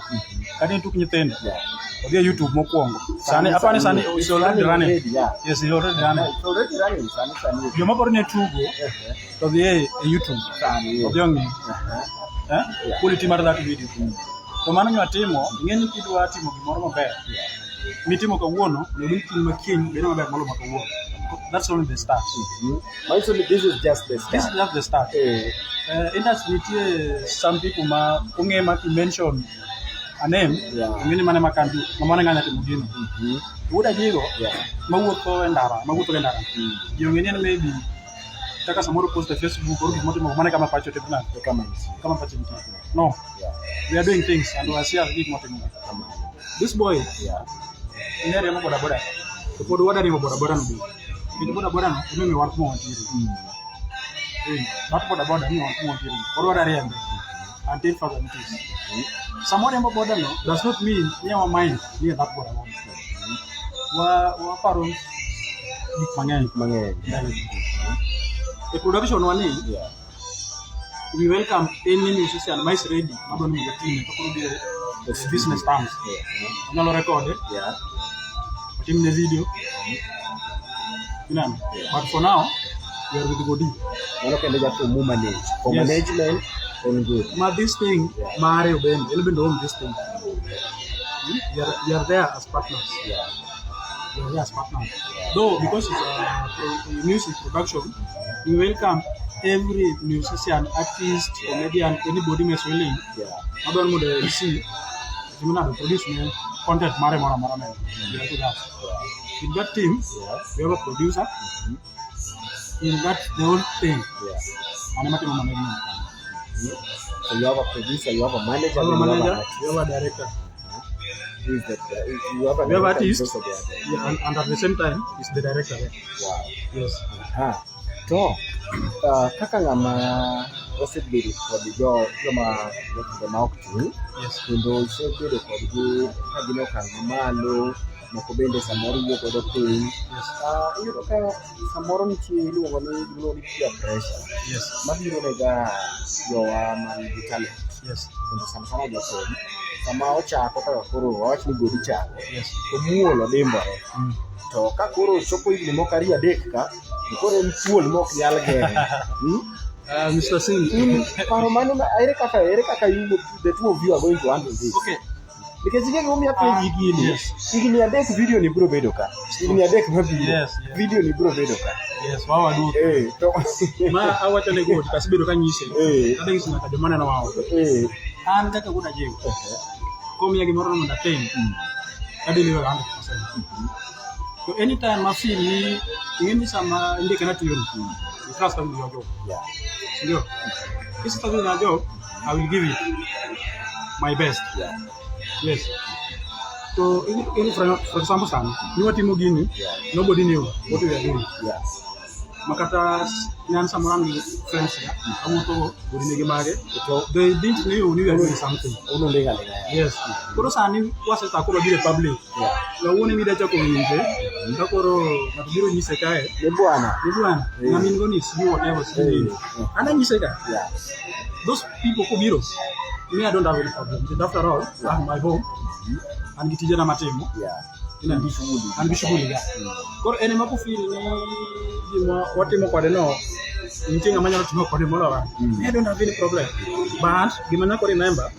kata en tuk nyithindo, yeah. odhi e YouTube mokwongo. Sani, apani sani it's already running. Already, yeah. Yes, it's already running. It's already running, sani sani. Joma paro ni en tugo, to dhi e YouTube, Sani. odhi ong'i. Uh-huh. Eh? Yeah. Quality mar that video. To mano nywa timo, ing'e ni kidwa timo gimoro maber, mitimo kawuono, onego ni kiny ma kiny bedo maber moloyo ma kawuono. That's only the start. Mhm. Manyiso ni this is just the This start. is just the start. Eh, Industry nitie some people ma ong'e ma ki mention a name, Yeah. ong'e ni mane ma can do, ma mane ng'anya timo gino. Wuod Ajigo, Yeah. mawuotho e ndara, mawuotho e ndara. Ji ong'e ni en maybe kaka samoro post e Facebook or gik motimo mane kama pacho timo nade, E kama nitie. kama pacho nitie. No, Yeah. we are doing things and we are serious gik motimo. Kamano. This boy Yeah. ne riembo boda boda. To pod wada riembo boda boda no be. Nikech boda boda no ema wan kuma wantiere. Eh, that boda boda ni wan kuma wantiere. Pod wada riembe until further notice. Sama riembo boda no does not mean ni our mind ni that boda boda. Wa waparo gik mang'eny Mang'eny. mbele. E production wa ni Yeah. we welcome any musician ma is ready madwa ni mondo otime to koro biro e business terms. Yeah. Onyalo record, Yeah. otimne video. Ineno? But for now, we are with Godi. Mano kendo jathum mu manage. For Yes. management on good. Ma this thing, Yeah. mare bende, en bende own this thing. We are there as partners. Yeah. We are there as partners. Though, because it's a music production, we welcome every musician, artist, comedian, anybody who is willing. Yeah. Madwa ni mondo MC, otim nade, produce ne content mare moro amora mene. We are to that. In that team, Yeah. we have a producer. In that, the whole thing. Yeah. An ema timo management. So you have a producer, you have a manager, We have a then you have an manager, artist. we have a director. Who is that? You have a We have director, artist. who's also the other. Yeah, and at the same time, is the director there. Wow. Yes. Aha. To kaka ng'ama osebedo kod jo joma jothumbe ma ok tin Yes. kendo isebedo kodgi ka gin e okang' mamalo moko bende samoro iwuok godo piny Yes. Iyudo ka samoro nitie iluongo ni gimiluongo ni peer pressure Yes. mabiro ne ga jowa man gi talent Yes. kendo sana sana jothum sama ochako kaka koro wawach ni Godi chako Yes. to muol odimbore to ka koro chopo higni moko ariyo adek ka to koro en thuol mok nyal geng'e. Hmm? Mr. Singh. In paro mane ere kaka you the two of you are going to handle this Okay. nikech ing'e gimomiyo apenji gini Yes. higni adek video ni biro bedo ka higni adek mabiro Yes. video ni biro bedo ka Yes, wawa duto. eh to Ma awacho ne Godi, kasebedo kanyise. Eh. Adhi nyiso nyaka joma neno wao. eh An kaka Wuod Ajigo, komiya gimoro mondo atim, adhi deliver 100%. To anytime ma feel ni ing'e ni sama indika na tiyo ni, you trust me with your job. Yeah. Sindio? If you trust me with your job, I will give it my best. Yeah. Yes. So, in for example, sani, ni watimo gini, Yeah. nobody knew what we were doing. Yeah. Makata ne an samoro an gi friends ga, awuotho Godi nigi mage, To they didn't know ni we are doing something. unu ling aling'a. Yes. Koro sani wasechako wabiro e public. Yeah. Kawuono mida chako winje, ka koro ng'ato biro nyise kae, Ni bwana. ni bwana, Eh. ng'ama in go ni sijui whatever, sijui nini. Eh. An anyise ka, Yeah. those people kobiro, me I don't have any problem. After all, I have my home, an gi tijena matimo. Yeah. Ineno? Gi shughuli. An gi shughuli ga. Koro en ema kofeel ni gima watimo kode no nitie ng'ama nyalo timo kode moloyo an. I don't have any problem. But gima nyaka remember,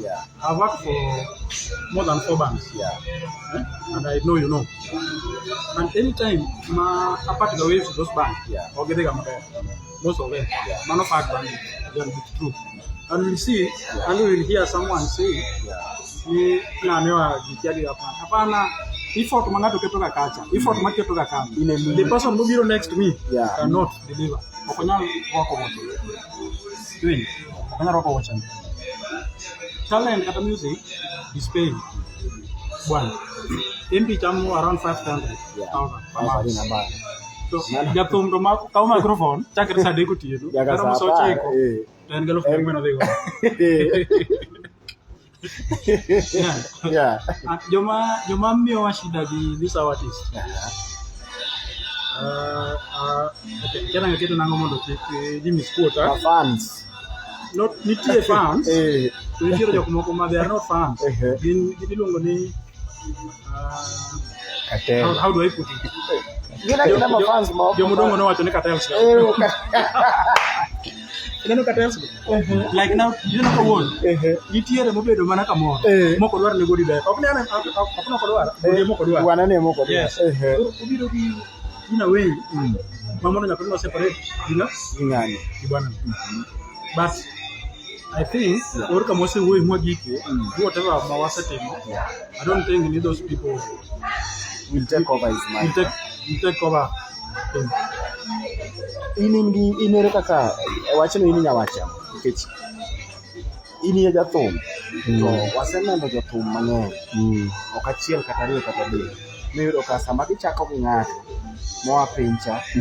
I've worked for more than four banks. Eh? And I know you know. And anytime ma apart the ways with those banks, ok gidhi ga maber. Most of them. Mano fact bang, then it's true. And we'll see, and we will hear someone say, ni ng'ane wa gikia gi hapana. Hapana, effort ma ng'ato keto ga kacha, effort ma keto ga kama. The person mobiro next to me cannot deliver. Ok onyal rwako wuoche. Iwinjo? Ok onyal rwako wuoche. Talent kata music is paying. Bwana. MP chamo around 500,000 per month. To jathum to ma kawo microphone chakre saa adek otieno Nyaka kata saa saa apar, ochiko to en gi alufu ang'wen odhigo. Yeah. Ah, joma miyowa shida gi this our artist. Okay, kia nang'o keto nang'o mondo kik ji misquote. Ma fans. Not nitie fans. To nitiere jok moko ma they are not fans. Gin iluongo ni Cartel. how do I put it? Gin agina ma fans moko. Jomodongo nowacho ni cartels. Ineno cartels go? Like now, ineno kawuono. Nitiere mobedo mana kamoro. Mok odwar ne godi ber. Ok ni an ok nok odwar. Godi mok odwar. Wanane moko odwar. Yes. Koro obiro gi in a way ma mondo nyaka no separate gi ng'a? Gi ng'ani. Gi bwana. But I think or kama wasewuoyo mwagike, whatever ma wasetimo, I don't think ni those people Will take over his will mind. take over him. In gi in ere kaka wachno in inya wacho nikech in e jathum to waseneno jothum mang'eny ok achiel kata ariyo kata adek miyudo ka sama gichako gi ng'ato moa piny cha to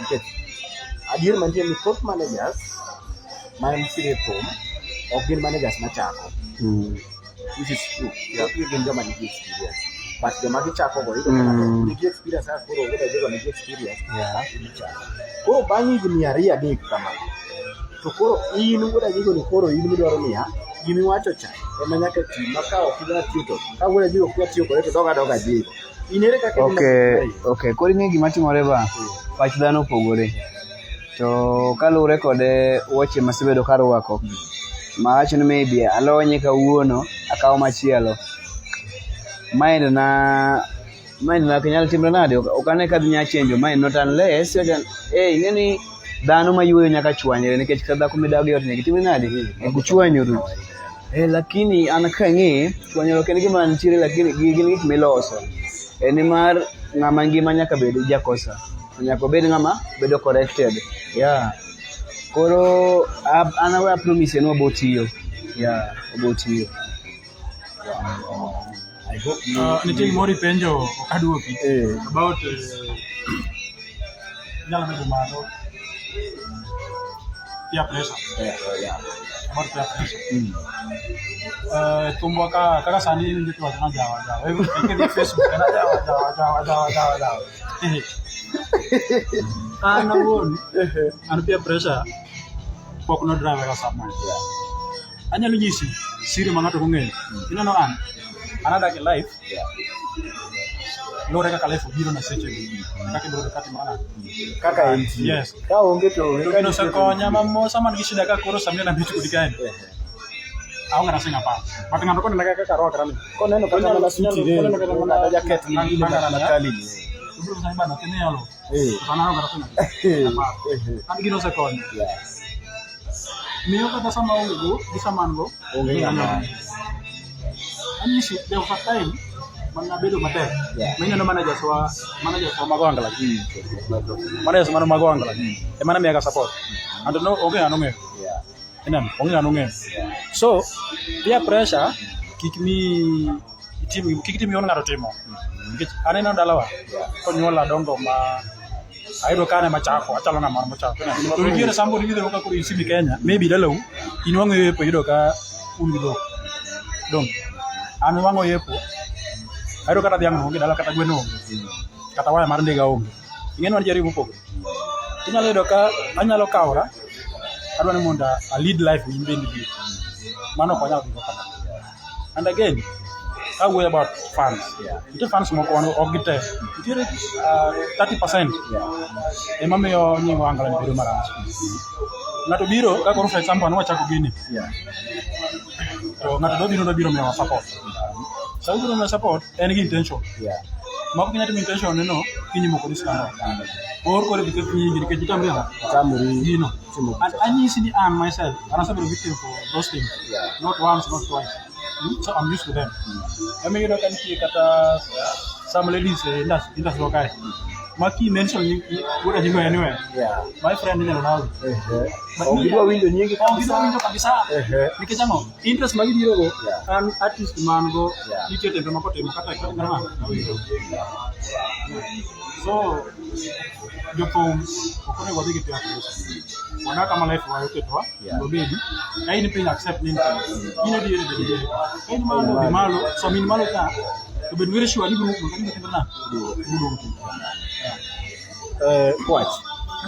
nikech adier mantie ni thoth managers mantiere e thum ok gin managers machako which is true. Thothgi gin joma nigi experience but joma gichako go iyudo ka ng'ato nigi experience kaka koro Wuod Ajogo nigi experience gichako. Koro bang' higni ariyo adek kama to koro in Wuod Ajigo ni koro in midwaro niya gimiwacho cha ema nyaka ti ma ka ok idwa tiyo to ka Wuod Ajigo ok dwa tiyo kode to dog adoga Ajigo. In ere kaka idhi Okay, okay. Koro ing'e gima timore ba, pach dhano opogore. To kaluwore kod wuoche masebedo karwako, mawacho ni maybe alonye kawuono, akawo machielo. Mind na mind na ok nyal timre nade, ok ane ka dhi nya change mind not unless ing'e ni dhano mayuoyo nyaka chwanyre nikech ka dhako midago e ot nyaka itimre nade, nyaka uchwanyru. Lakini an kang'e, chwanyruok en gima nitiere lakini gin gik miloso. En nimar ng'ama ngima nyaka bed jakosa. Nyaka obed ng'ama bedo corrected. Yeah. Koro an awe promise ni wabo tiyo. Yeah, wabo tiyo. I hope you Nitie gimoro ipenjo ok aduoki about inyalo bedo malo peer pressure. About peer pressure. Thumbwa ka kaka sani iwinjo kiwacho na jawa jawa. Kidhi Facebook en jawa jawa jawa jawa jawa jawa. An awuon an peer pressure pok no drive ga somewhere. Anyalo nyisi siri ma ng'ato ok ong'eyo. Ineno an adak e life luwore kaka life obiro na seche go. Kaka ibiro yudo katimore nade. Kaka entie. Yes. Ka onge to onge. To gino osekonya ma mo sama an gi shida ka koro samia na bet kodi kae. Aonge na sing apar. But ng'ato konena kaka arwakra ni. Koneno kata mana suti ne, Koneno kata mana kata jaket ni nanga kata na makali ni. Obiro sani bana kimielo. To an aonge kata sing apar. An gino osekonya. Miyo kata sama aonge go gi sama an go. Onge ng'ama. Anyisi there was a time mane abedo matek. Mineno managers wa mag Ohangla. Managers mana mag Ohangla. Ema ne miyaga support. And no onge ng'ano ng'eyo. Ineno, onge ng'ano ng'eyo. So, peer pressure kik mi itim kik itim gima ng'ato timo. Nikech aneno dalawa konyuola dongo ma ayudo ka an ema achako, achalo ng'ama mochako. To nitiere somebody midhi ka koro in Simi Kenya, maybe dalau, in wang'o yepo iyudo ka un gi dhok. Dong. An wang'o yepo, ayudo kata dhiang' onge dala kata gwen onge. Kata waya mar ndiga onge. Ing'e ni wan ji ariyo mopogore. Inyalo yudo ka anyalo kawora, adwa ni mondo a lead life in bende gi. Mano ok wanyal timo kamano. And again, Kawuoyo about fans. Yeah. Nitie fans moko wan ok gite. Nitiere 30% Yeah. ema miyo nying Ohangla ni bedo marach. Ng'ato biro, ka koro for example an wachako gini, Yeah. to ng'ato dwa biro dwa biro miyowa support. Sama obiro miyowa support, en gi intention. Yeah. Mako kinya timo intention ne no, kiny moko ni scandal. Or koro dhi keth nyingi nikech itamri ang'o? Tamri. Gino. Timo And anyisi ni an myself, an asebedo victim for those things. Yeah. Not once, not twice. So I'm used to them. Ema iyudo ka nitie kata some ladies e industry wa kae. Ma ki mention wuod Ajingo anywhere. Yeah. My friend inyalo lawi. Ehe. But Ok me- gidwa winjo nyingi Ok gidwa winjo kabisa. Ehe. Nikech ang'o? Interest ma gibiro go, Yeah. an artist man go, Yeah. nitie tembe moko timo kata kata ng'ama awinjo. So, jothum ok onego wadhi gi peer pressure. Wadak kama life wa oketowa, Yeah. mondo obedi. Ka in piny accept ni in piny. In adier bed diere. Ka in malo, dhi malo. Sama in malo ka, to bed very sure ni ibiro wuok kata ibiro na. Ibiro duogo piny. Eh, Kwach.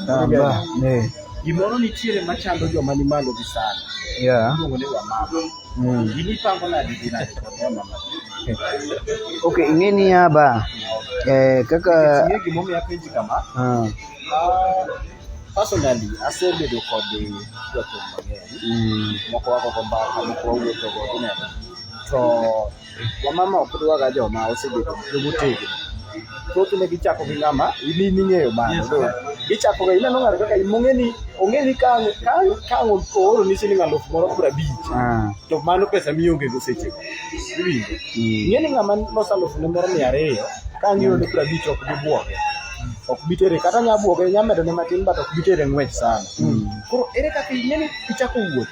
Amba, ne. Gimoro nitiere machando joma ni malo gi sana. Yeah. Iluongo ni wamama. In ipango nade gi nade kod wamama? Okay, ing'e niya ba, eh, kaka Ing'e gimomiyo apenji kama? ah, Ah, personally, asebedo kod jothum mang'eny. Moko wagogo mbaka, moko wawuotho go, ineno. To wamama ok dwaga joma osebedo jomotegno. Thothne gichako gi ng'ama in ing'eyo mano. Yes. Do. Gichako ga ineno ng'ato kaka in mong'e ni ong'e ni ka ka ang' ooroni siling alufu moro 50 to mano pesa mionge go sechego. Iwinjo? Ing'e ni ng'ama loso alufu ne moro 200 ka ang' iorone 50 ok bi buoge. Ok bi tere kata nya buoge nya medone matin but ok bi tere ng'wech sana. Koro ere kaka ing'e ni ichako wuoth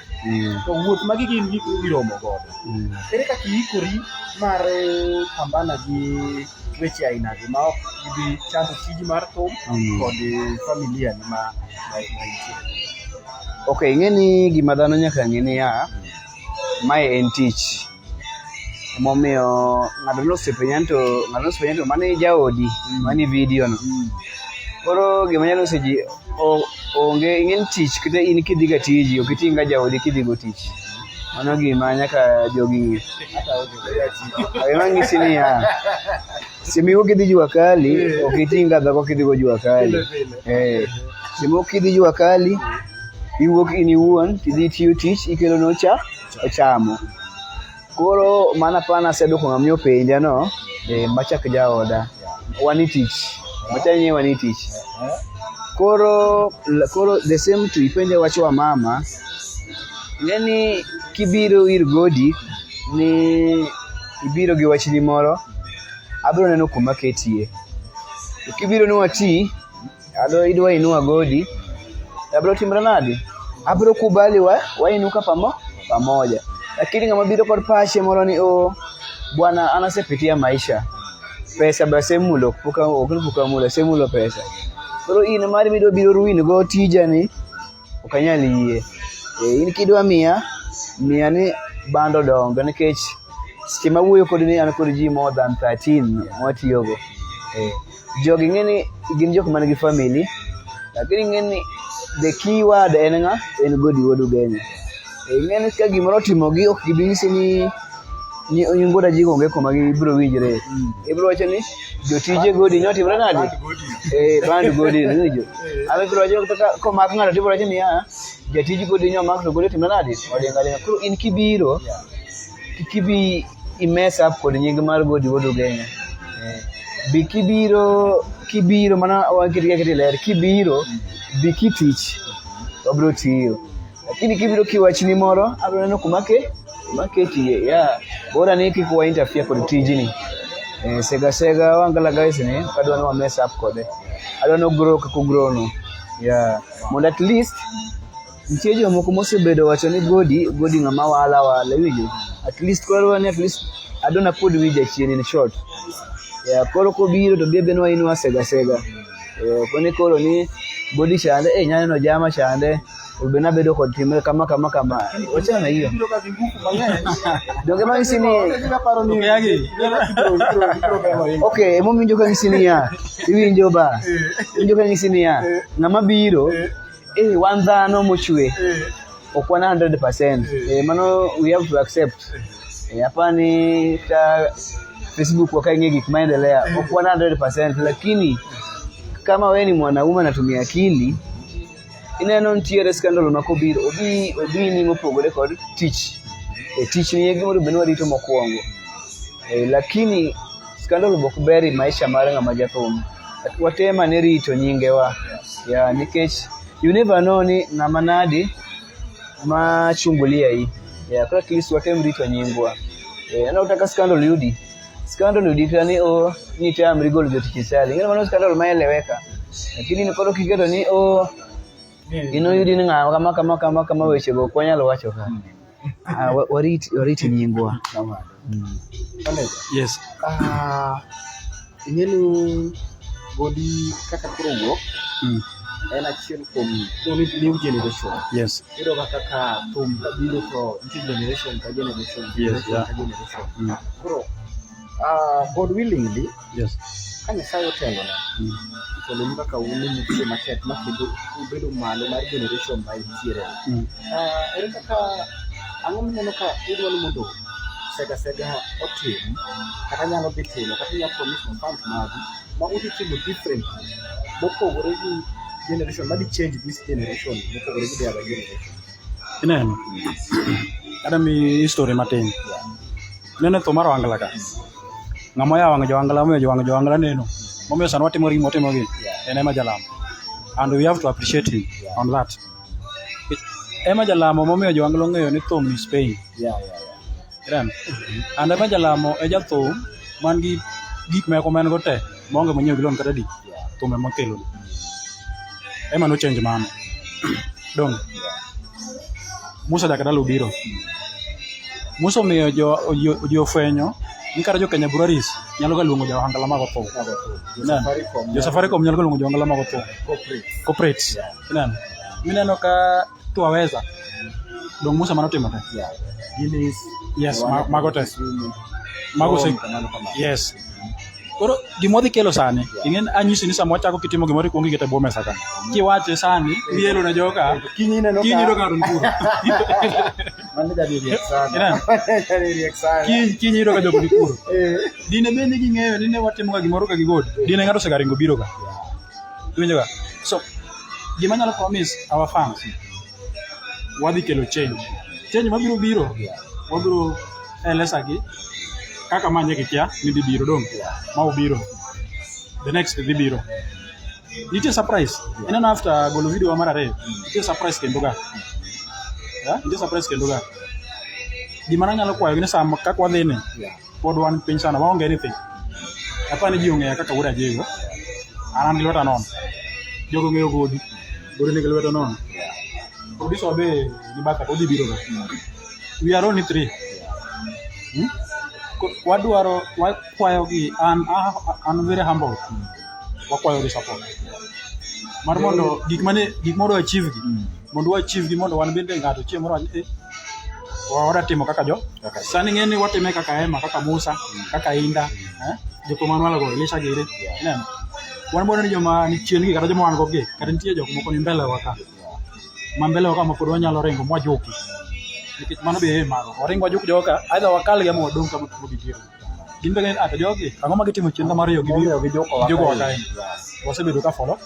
to wuoth magi gin gik miromo godo. Ere kaka iikori mar pambana gi weche ainagi ma ok gibi chando tiji mar thum kod familia ni ma intie. Okay, ing'e ni gima dhano nyaka ng'e niya, mae en tich. Emomiyo ng'ato nosiepe to ng'ato nosiepe to mano jaodi mani video no. Koro gima nyalo nyiso ji onge ing'e ni tich kata in kidhi ga tiji ok iting' ga jaodi kidhi go tich. Mano gima nyaka jogi ng'e. Gima nyisi niya, sama iwuok idhi jua kali ok iting' ga dhako kidhi go jua kali. Eh, sama iwuok kidhi jua kali iwuok in iwuon tidhi itiyo tich ikelo nocha ochamo. Koro mana pana aseduoko ng'ama openja no, eh, machak jaoda. Wan e tich. Macha ni wan e tich. Koro the same to ipenja wach wa mama. Ing'e ni kibiro ir Godi ni ibiro gi wachni moro, abiro neno kuma ketie. To kibiro ni wati, ado idwa inua Godi, abiro timre nade? Abiro kubali wa wainuka pamoja. Lakini ng'ama biro kod pache moro ni oh, bwana an asepitia maisha. Pesa be asemulo, ok ni pok amulo, asemulo pesa. Koro in mari midwa biro ruin go tija ni, ok anyal yie. E, in kidwa miya, miya ni bando dongo nikech seche mawuoyo kodi ni an kod ji more than 13 mwatiyogo. E, jogi ing'e ni gin jok man gi family, lakini ing'e ni the key word en ng'a? En Godi Wuod Ugenya. E, ing'e ni ka gimoro otimogi ok gibi nyisi ni Wuod Ajingo onge koma gibiro winjre. Ibiro wacho ni jotije Godi nyotimre nade? Eh, band Godi iwinjo. Ama ibiro wacho kaka komak ng'ato tibiro wacho niya, jatij Godi nyomak to Godi otimre nade? Oringo aringa. Koro in kibiro, kik ibi i mess up kod nying mar Godi Wuod Ugenya. Eh, bi kibiro mana waketi aketi ler, kibiro bi kitich wabiro tiyo. Lakini kibiro kiwachni moro, abiro neno kuma ketie. Yeah. Bora ni kik wa interfere kod tijni. Eh, sega sega Wangala guys ni ok adwa ni wa mess up kode. Adwa ni ogrow kaka ogrow no. Yeah. Mondo at least nitie jomoko mosebedo wacho ni Godi, Godi ng'ama wala wala iwinjo. At least koro adwa ni at least adwa napod wi jachien in short. Yeah, koro kobiro to bi abia ni wainua sega sega. Eh, ok ni koro ni Godi chande, eh nyaneno jama chande, be nabedo kod timre kama kama kama. Wachana hiyo. Ibiro ga gi ngufu mang'eny. Donge mang'isi ni Aparo ni Okeyagi. ibiro gemo ringo. Okay, emomiyo ka ng'isi niya, iwinjo ba? Iwinjo ka ng'isi niya, ng'ama biro, eh, wan dhano mochwe, ok wan 100%. Eh, mano we have to accept. Hapa ni ta Facebook wakaingia gik maendelea ok 100%, lakini kama we ni mwanaume anatumia akili, ineno nitiere scandal ma kobiro obi obini mopogore kod tich. Tich ni e gima onego bed ni warito mokwongo. Lakini scandal ok ber e maisha mar ng'ama jathum. Watem ane rito nyingewa. Yeah, nikech you never know ni ng'ama nadi ma chungulia yi. Yeah, koro at least watem rito nyingwa. Aneno kata ka scandal yudi. Scandal yudi kata ni o ni tamri golo jotich e chadi. Ing'e mano scandal ma eleweka. Lakini koro kiketo ni o inoyudi ni ng'ama kama kama kama kama, weche go ok wanyal wacho ka. Ah, warit nyingwa. Kamano. Manager. Yes. Ah, ing'e ni Godi kaka koro wuok en achiel kuom new generation. Iyudo ga kaka thum kabiro to nitie generation ka generation, generation ka generation. Koro God willingly, ka Nyasaye otelone, otelonu kaka un mutiyo matek ma kendo ubedo malo mar generation ma intiere. Ere kaka ang'o mineno ka idwa ni mondo Sega Sega otim kata nyalo dhi timo kata inyalo promise no fans magu ma udhi timo different mopogore gi generation madhi change this generation mopogore gi the other generation? Ineno. Ada mi history matin. Neno thum mar Ohangla ka. Ng'ama oyawo wang' jo-Ohangla momiyo jo wang' jo-Ohangla neno. Momiyo sani watimo gima watimo gi. En Emma Jalamo. And we have to appreciate him on that. Emma Jalamo momiyo jo-Ohangla ong'eyo ni thum is paying. Ineno? And Emma Jalamo e jathum man gi gik meko ma en go te maonge monyiewo gi loan kata di. Thum ema okelo. Emma no change mano. Dong. Musa Jakadala obiro. Musa omiyo jo ofwenyo ni kata jo Kenya Breweries nyalo ga luongo jo Ohangla mago thum. Jo Ineno? Safaricom. Jo Safaricom nyalo ga luongo jo Ohangla mago thum. Corporates. Corporates. Ineno? Mineno ka Twaweza. Dong Musa mano timo te. Guinness. Yes, mago te. Kisumu. Mago se. Kamano kamano. Yes. Koro gima wadhi kelo sani, ing'e anyisi ni sama wachako kitimo gimoro ikuongo ikete bwo mesa ka. Kiwache sani, ielo ne joka, Kiny ineno kiny ka iyudo ka ng'ato ni kuro. Mano jadhi riek sana. Ineno? Mano jadhi riek sana. Kiny iyudo ka jogo ni kuro. Dine bed ni ging'eyo ni ne watimo ga gimoro ka gi God, dine ng'ato osegaringo biro ka. Iwinjo ga? So, gima anyalo promise our fans, wadhi kelo change. Change mabiro biro, wabiro eleza gi kaka ma nye gikia ni dhi biro dong. Ma obiro. The next dhi biro. Nitie surprise. Ineno after golo video wa mar ariyo, nitie surprise kendo ga. Yeah? Nitie surprise kendo ga. Gima nanyalo kwayo gi ni sama kaka wadhi ni, pod wan piny sana, waonge anything. Apa ni ji ong'eya kaka wuod Ajigo. An gi lweta nono. Jogo ong'eyo Godi. Godi nigi lwete nono. Producer be ni batha odhi biro ga. We are only three. Hmm? Wadwaro wakwayo gi an very humble. Wakwayo gi support. Mar mondo gik mane gik mondo achieve gi. Mondo wa achieve gi mondo wan bende ng'ato chieng' moro wach, wada timo kaka jo. Sani ng'e ni watime kaka Emma, kaka Musa, kaka Inda, jok ma go, Elisha giri. Ineno? Wan bwana ni joma ni chien gi kata joma wan go gi, kata nitie jok moko ni mbele wa ka. Ma mbele wa ka ma pod wanyalo ringo mwajuki. Nikech mano be e marwa. Waring wajuk joka, either wakal gi ama wadong' kama kuma gintiere. Gin be to jogi, ang'o ma gitimo chien ka mar ariyo Momiyo gijuko wa gijuko wa kae. kae. Wasebedo ka follow.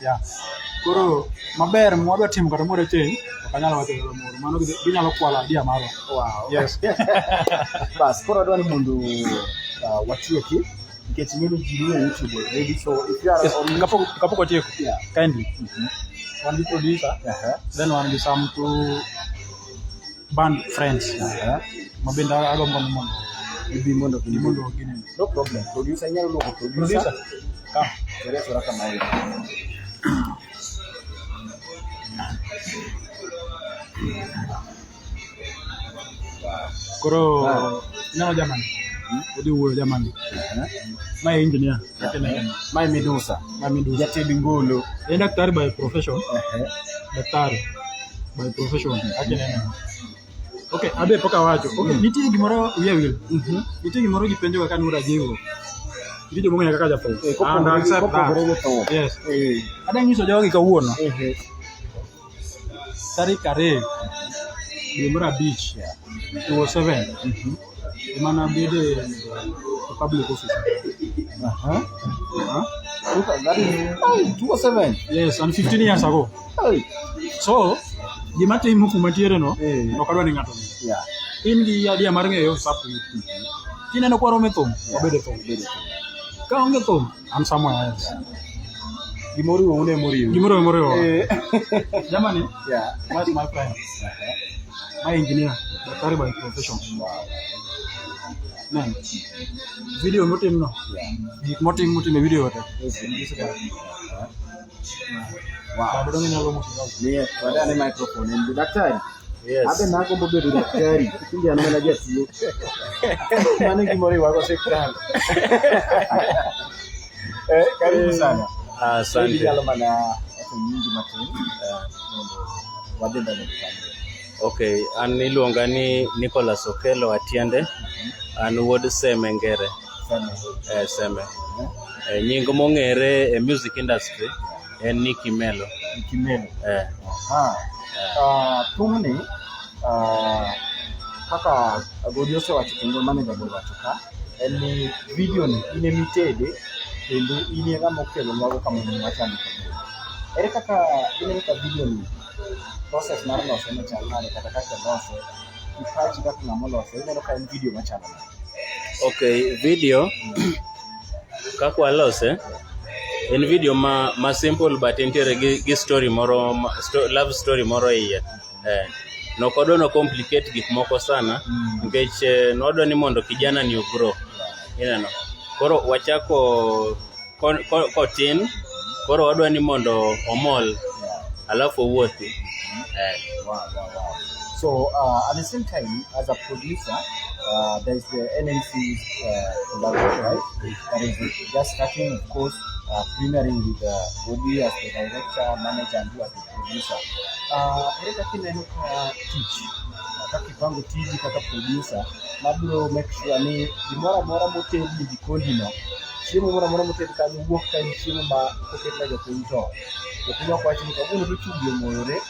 Yeah. Koro maber mwadwa timo kata mwadwa change, ok anyal wacho gimoro. Mano ginyalo kwalo idea marwa. Wow. Yes. Bas, koro adwa ni mondo watieki nikech ing'e ni ji nie YouTube already, so if you are Yes, on kapok watieko, kindly. Wan gi producer, then wan gi some two band friends. Ma bende agombo ni mondo Gibi mondo gibi mondo ginene. No problem. Producer inyalo luongo producer. Producer. Come. Sore sora kama hiyo. Koro ineno jamani. Odhi wuoyo jamani. Ma e engineer. Mae Midusa. Ma Midusa. Jated ngolo. En daktari by profession. Daktari by profession. Akinene. Okay, abe pok awacho. Okay, nitie gimoro wiya wil. Nitie gimoro gipenjo kaka ni urajiwo. Nitie joma ong'eyo kaka jathum. And I accept Kopogore that. gi thum. Yes. Adwa nyiso jogi kawuono. Tarik 2 dwe mar 5 207. Ema nabede e public office. Huh? That is, hey, 207. Yes, and 15 years ago. Hey. So, gima timo kuma tiere no, Eh. ok adwa ni ng'ato ong'e. Yeah. In gi idea mar ng'eyo, it's up to you. Kineno kwaromo e thum, wabed e thum. Ka onge thum, I'm somewhere else. Gimoriwo une moriwo. Gimoro moriwo. Eh. Jamani, Yeah. that's my friend. My engineer, daktari by profession. Nen. Video motim no. Gik motim motim e video te. This guy. Wow. Bado dong inyalo moso gago. Nie, wadane microphone. En daktari. Yes. Abe nagombo bedo daktari. Tinde an mana jatuo. Mano e gima oriwa go osiptal. Eh, karibu sana. Asante. Inyalo mana wacho nyingi matin mondo wadhi mbele gi kanyo. Okay, an iluonga ni Nicholas Okello Atiende. An wuod Seme Ngere. Seme. Eh, Seme. Eh, nying mong'ere e music industry en Nicky Melo. Nicky Melo. Eh, Aha. Thumni kaka Godi osewacho kendo manager be owacho ka en ni video ni in emitede kendo in e ng'ama okelonwago kama wachame kawuono. Ere kaka ineno ka video ni process mar lose ne chal nade kata kaka olose gi pachi kaka ng'ama olose ineno ka en video machalo nade? Okay, video kaka walose en video ma simple but entiere gi story moro love story moro e iye. Eh, nok odwa no complicate gik moko sana nikech nwadwa ni mondo kijana ni ogrow. Ineno. Koro wachako kotin, koro wadwa ni mondo omol alafu owuothi. Eh. Wow. So at the same time, as a producer, there is the NMC's collaboration, right? That is just starting, of course, premiering with Godi as the director, manager, and you as the producer. Ere kaka ineno ka tich, kaka ipango tiji kaka producer, mabiro make sure ni gimoro amora moted e jikoni no, chiemo moro amora moted kanyo wuok ka en chiemo ma koket ne jopiny to jopiny ok wach ni kawuono to chumbi omoyore.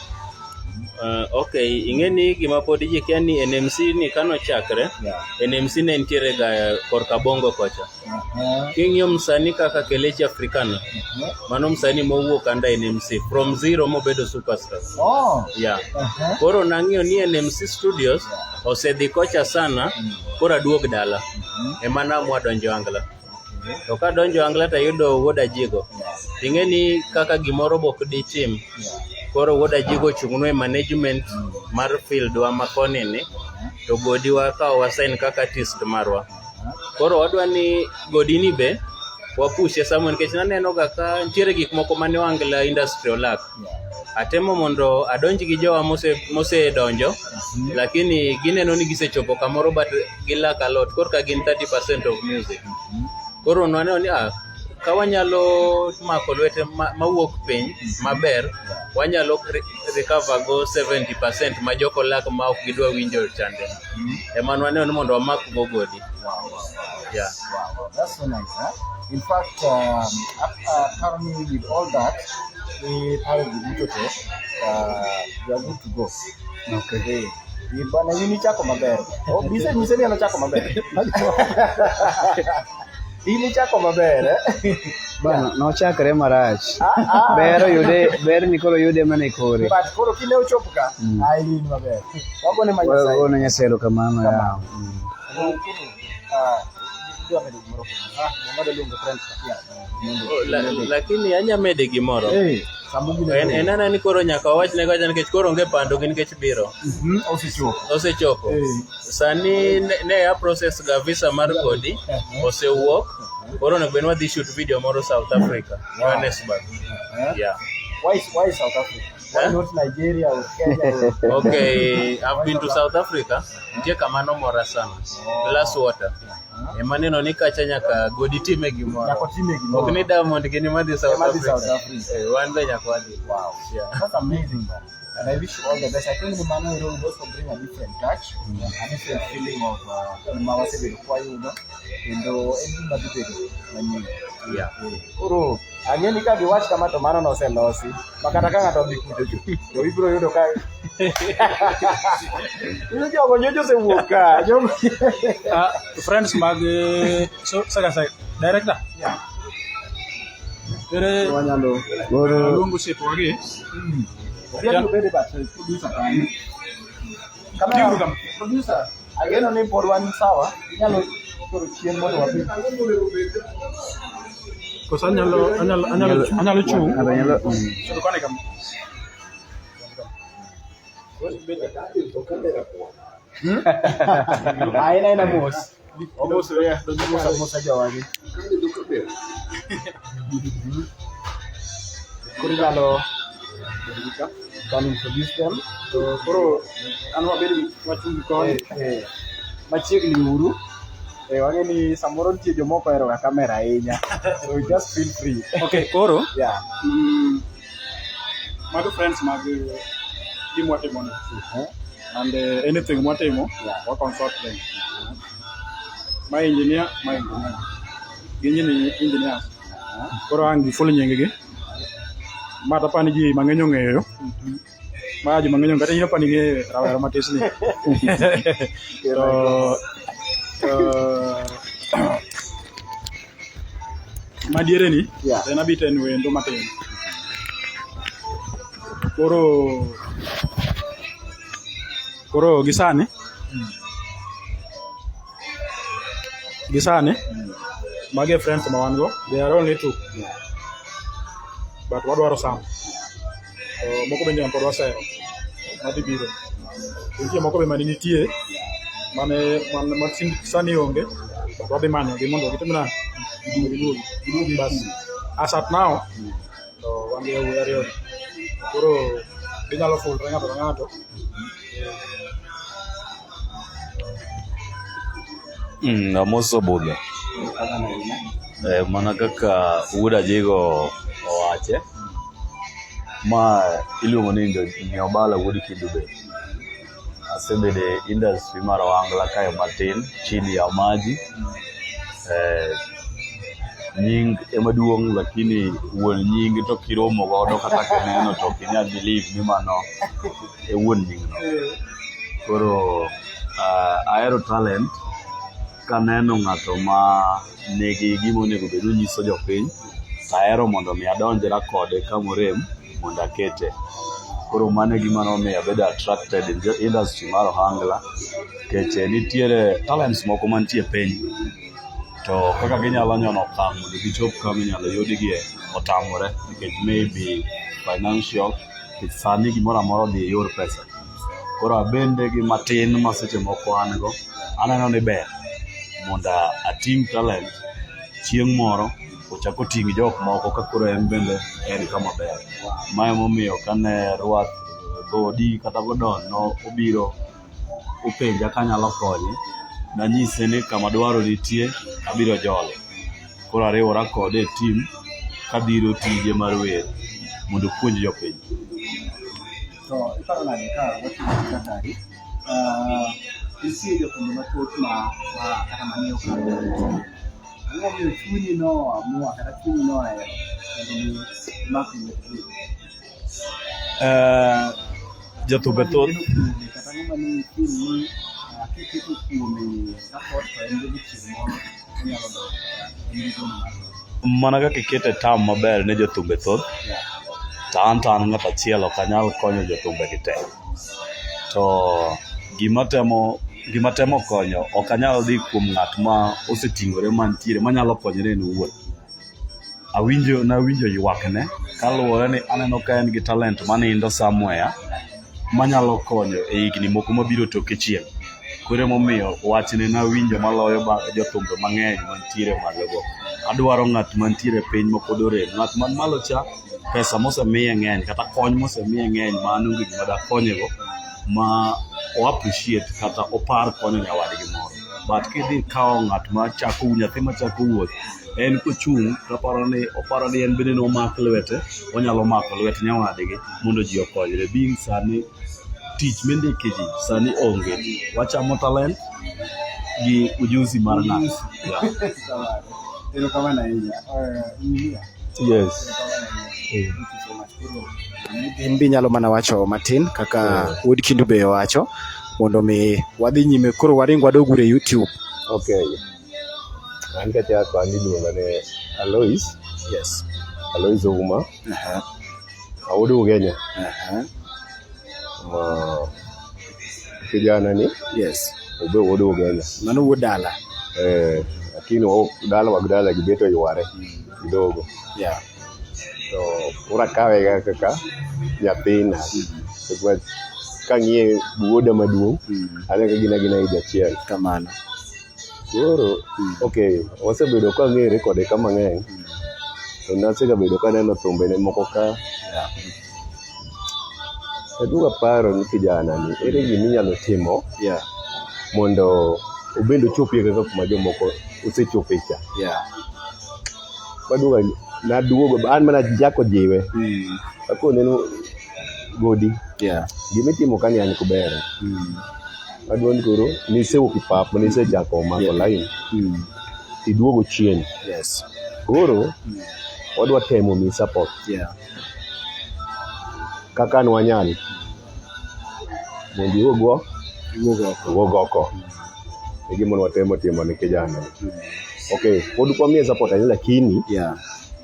Okay, ing'e ni gima pod ji kia ni NMC ni kanochakre, NMC ne nitiere ga korka bongo kocha. King'iyo msanii kaka Kelechi Africana, mano msanii mowuok under NMC from zero mobedo superstar. Oh. Yeah. Koro nang'iyo ni NMC Studios osedhi kocha sana, koro aduog dala. Ema naamua donjo Angla. To kadonjo Angla tayudo wuod Ajigo. Ting'e ni kaka gimoro bok ditim. Koro wuod Ajigo ochung'nwa e management mar field wa ma koni ni, to Godi wakawo wasign kaka artist marwa. Koro wadwa ni Godi ni be wapushe somewhere nikech naneno ga ka nitiere gik moko mane Ohangla industry olak. Atemo mondo adonj gi jowa mosedonjo, lakini gineno ni gisechopo kamoro but gilak a lot. Korka gin 30% of music. Koro nwaneno ni ka wanyalo mako lwete mawuok piny maber, wanyalo recover go 70% ma joko lak ma ok gidwa winjo chande. Ema nwaneno ni mondo wamak go Godi. Wow. Yeah. Wow, that's so nice, huh? In fact, currently with all that, we paro gi duto te, we are good to go. Okay. Eh, bana in ichako maber. Oh, bise nyise ni en ochako maber. In ichako maber, eh? Bana, nochakre marach. Ah, ah. Ber oyude, ber ni koro yude mana e kore. But koro kinde ochopo ka, ai in maber. Wagone ma Nyasaye. Wagone Nyasaye erokamano ya. Ah, idwa medo gimoro kuom. Ah, donga luongo friends ka. Yeah. Oh, lakini anya mede gimoro. Eh, sambugi En ana ni koro nyaka wawachne kacha nikech koro onge pando gi nikech biro. Osechopo. Osechopo. Eh. Sani ne a process ga visa mar Godi osewuok. Koro onego bed ni wadhi shoot video moro South Africa, Johannesburg. Yeah. Why South Africa? Why Huh? not Nigeria or Kenya? Or... Okay, I've been to South Africa. Nitie kama nomora sana. Glass water. Ema neno ni kacha nyaka Godi time gimoro. Nyaka otime gimoro. Ok ni Diamond gini madhi South Ema dhi Africa. South Africa. Eh, wan be nyaka wadhi. Wow. Yeah. That's amazing, man. And I wish you all the best. I think the Mano will also bring a different touch, a different feeling of gima wasebedo kwayudo kendo en gima dhi bedo manyien. Yeah. Eh, Koro ang'e ni ka giwach kama to mano noselosi ma kata ka ng'ato odhi kucho cho to ibiro yudo ka Ino jogo nyocha osewuok ka. Jogo. Ah, friends mag so saka saka director. Ere Wanyalo. Koro aluongo osiepewagi. Obiang obed e bath producer kanyo. Kamera, Biuru kama. producer, ageno ni pod wan sawa. Inyalo koro chien mondo wabi. Koso anyalo anyalo anyalo anyalo chung'. Ng'ato nyalo Sudo koni kama. Aina aina mos. Omosore, donjo mos amosa jowagi. Koro inyalo can introduce them. To koro an wabed wachung' koni. Eh, machiegni uru. Eh, wang'e ni samoro nitie jomoko ohero ga kamera ahinya. So just feel free. Okay, koro Yeah. Mago friends mag gima watimo ni. And anything mwatimo, Yeah. wa consult them. Ma engineer, ma engineer. Gin ni engineers. Koro ang' giful nying gi. Ma to apani ji mang'eny ong'eyo. Ma ji mang'eny ong'eyo, kata in apani ing'eyo rawera matis ni. To madiere ni, Yeah. en abit en wendo matin. Koro koro gisani gisani magi e friends ma wan go they are only two but wadwaro some to moko bende pod wasero madhi biro To nitie moko be mane nitie mane man ma sani onge but wadhi manyogi mondo gitim nang'o giduogi giduogi bas as at now to wan gi yawuoyi ariyo koro ginyalo fulre ng'ato ka ng'ato. Amoso budho. Mana kaka wuod Ajigo owache, ma iluongo ni Nyobala wuod Kidube. Asebedo e industry mar ohangla kae matin chini ya maji. Nying ema duong' lakini wuon nying to kiromo godo kata kineno to ok inyal believe ni mano e wuon nying no. Koro ahero talent kaneno ng'ato ma nigi gima onego bed ni onyiso jopiny, to ahero mondo mi adonjra kode kamorem mondo akete. Koro mano e gima nomiyo abedo attracted e industry mar ohangla nikech nitiere talents moko mantie piny to kaka ginyalo nyono okang' mondo gichop kama inyalo yudgie otamore nikech maybe financial nikech sani gimoro amora odhi e yor pesa. Koro abende gi matin ma seche moko an go, aneno ni ber mondo ating' talent chieng' moro ochak oting' jok moko ka koro en bende en kama ber. Ma emomiyo kane Rwath Godi kata Godon no obiro openja kanyalo konye, nanyise ni kama dwaro nitie abiro jolo. Koro ariwora kode e team kadhiro tije mar wer mondo opuonj jopiny. To iparo nade ka watimo kaka nitie jothumbe mathoth ma kata manie okang' ang'o momiyo chunyi no amua kata chunyi nohero mondo mi imak lwetgi? Jothumbe thoth Kata ang'o mane i feel ni kiketo kuome support to en bende chieng' moro onyalo dongo kata en gi gombo mar dongo. Mana kaka ikete term maber ne jothumbe thoth, to an to an ng'at achiel ok anyal konyo jothumbe gi te. To gima temo gima temo konyo ok anyal dhi kuom ng'at ma oseting'ore mantiere manyalo konyore en owuon. Awinjo nawinjo ywakne kaluwore ni aneno ka en gi talent manindo somewhere manyalo konyo e higni moko mabiro toke chien. Koro emomiyo wachne nawinjo maloyo jothumbe mang'eny mantiere malo go. Adwaro ng'at mantiere piny mapod orem. Ng'at man malo cha pesa mosemiye ng'eny kata kony mosemiye ng'eny ma an onge gima dakonyego ma o appreciate kata opar konyo nyawadgi moro. But kidhi ikawo ng'at ma chako nyathi machako wuoth, en kochung' toparo ni oparo ni en bende nomak lwete, onyalo mako lwet nyawadgi mondo ji okonyre. Being sani tich mindike ji sani onge. Wachamo talent gi ujuzi mar ng'ato. Yeah. Erokamano ahinya. Engineer, Yes. erokamano ahinya. In be inyalo mana wacho matin kaka wuod Kindu be owacho mondo mi wadhi nyime koro waring wadog uru e YouTube. Okay. An kachako an iluonga ni Alois. Yes. Alois Ouma. Awuod Ugenya. Ma kijana ni Yes. obe wuod Ugenya. Mano wuod dala. Eh, lakini dala wag dala gibet oyware kidogo. Yeah. To koro akawe ga kaka nyathina. Nikech kang'iye wuoda maduong' aneno ka gin agina higa achiel. Kamano. Koro, okay, wasebedo ka wang'ere kode ka mang'eny. To nasegabedo kaneno thumbene moko ka. Aduogo aparo ni kijana ni ere gima inyalo timo mondo obende ochopie kaka kuma jomoko osechope cha. Maduogo naduogo an mana achako jiwe. Akone ni Godi. Gima itimo ka ni an ok ber. Adwa ni koro nisewuok e pap nisechako mako line. Iduogo chien. Koro wadwa temo miyi support. Kaka an wanyal. Mondo iwuog iwuog oko. E gima watemo timo ne kijana ni. Okay, pod ok wamiye support ahinya lakini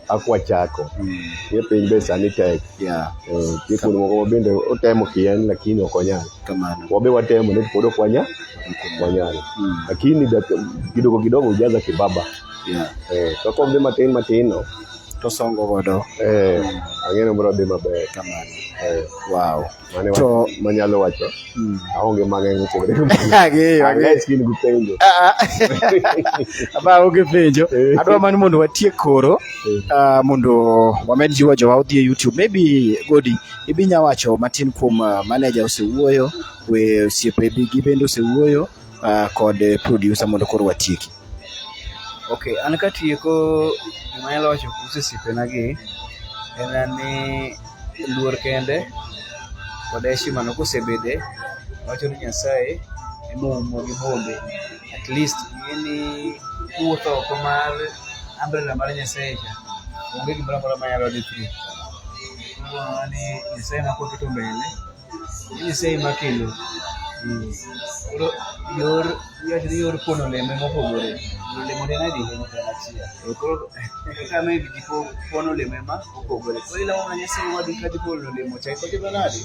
ak wachako. Ng'e piny be sani tek. Nitie kuonde moko ma bende otemo kien lakini ok onyal. Kamano. Wabe watemo ni pod ok wanyal. Lakini kidogo kidogo hujaza kibaba. Kaka wadhi matin matin no. To songo godo. Ang'e ni biro dhi maber. Kamano. Wow. Mane manyalo wacho. Aonge mang'eny mopogore. Ang'eyo, ang'eyo. Unless gin gi penjo. Aba onge penjo. Adwa mana mondo watiek koro mondo wamed jiwo jowa odhi e YouTube. Maybe Godi, ibi nya wacho matin kuom manager osewuoyo, we osiepe gi bende osewuoyo kod producer mondo koro watieki. Okay, an katieko gima anyalo wacho kuhusu osiepena gi en ni luor kende kod heshima no kosebede wacho ni Nyasaye ema oumo gi bombe. At least ing'e ni kuwuotho oko mar umbrella mar Nyasaye cha, onge gimoro amora manyalo dhi through. Koro ni Nyasaye ema kwaketo mbele, Nyasaye ema kelo. Koro yor iwacho ni yor pono olemo ema opogore. Olemo to en adi? Eh, koro kaka maybe ji pono olemo ema opogore. Koro ilamo mana Nyasaye wadu kadhi pono olemo cha kotimo nade?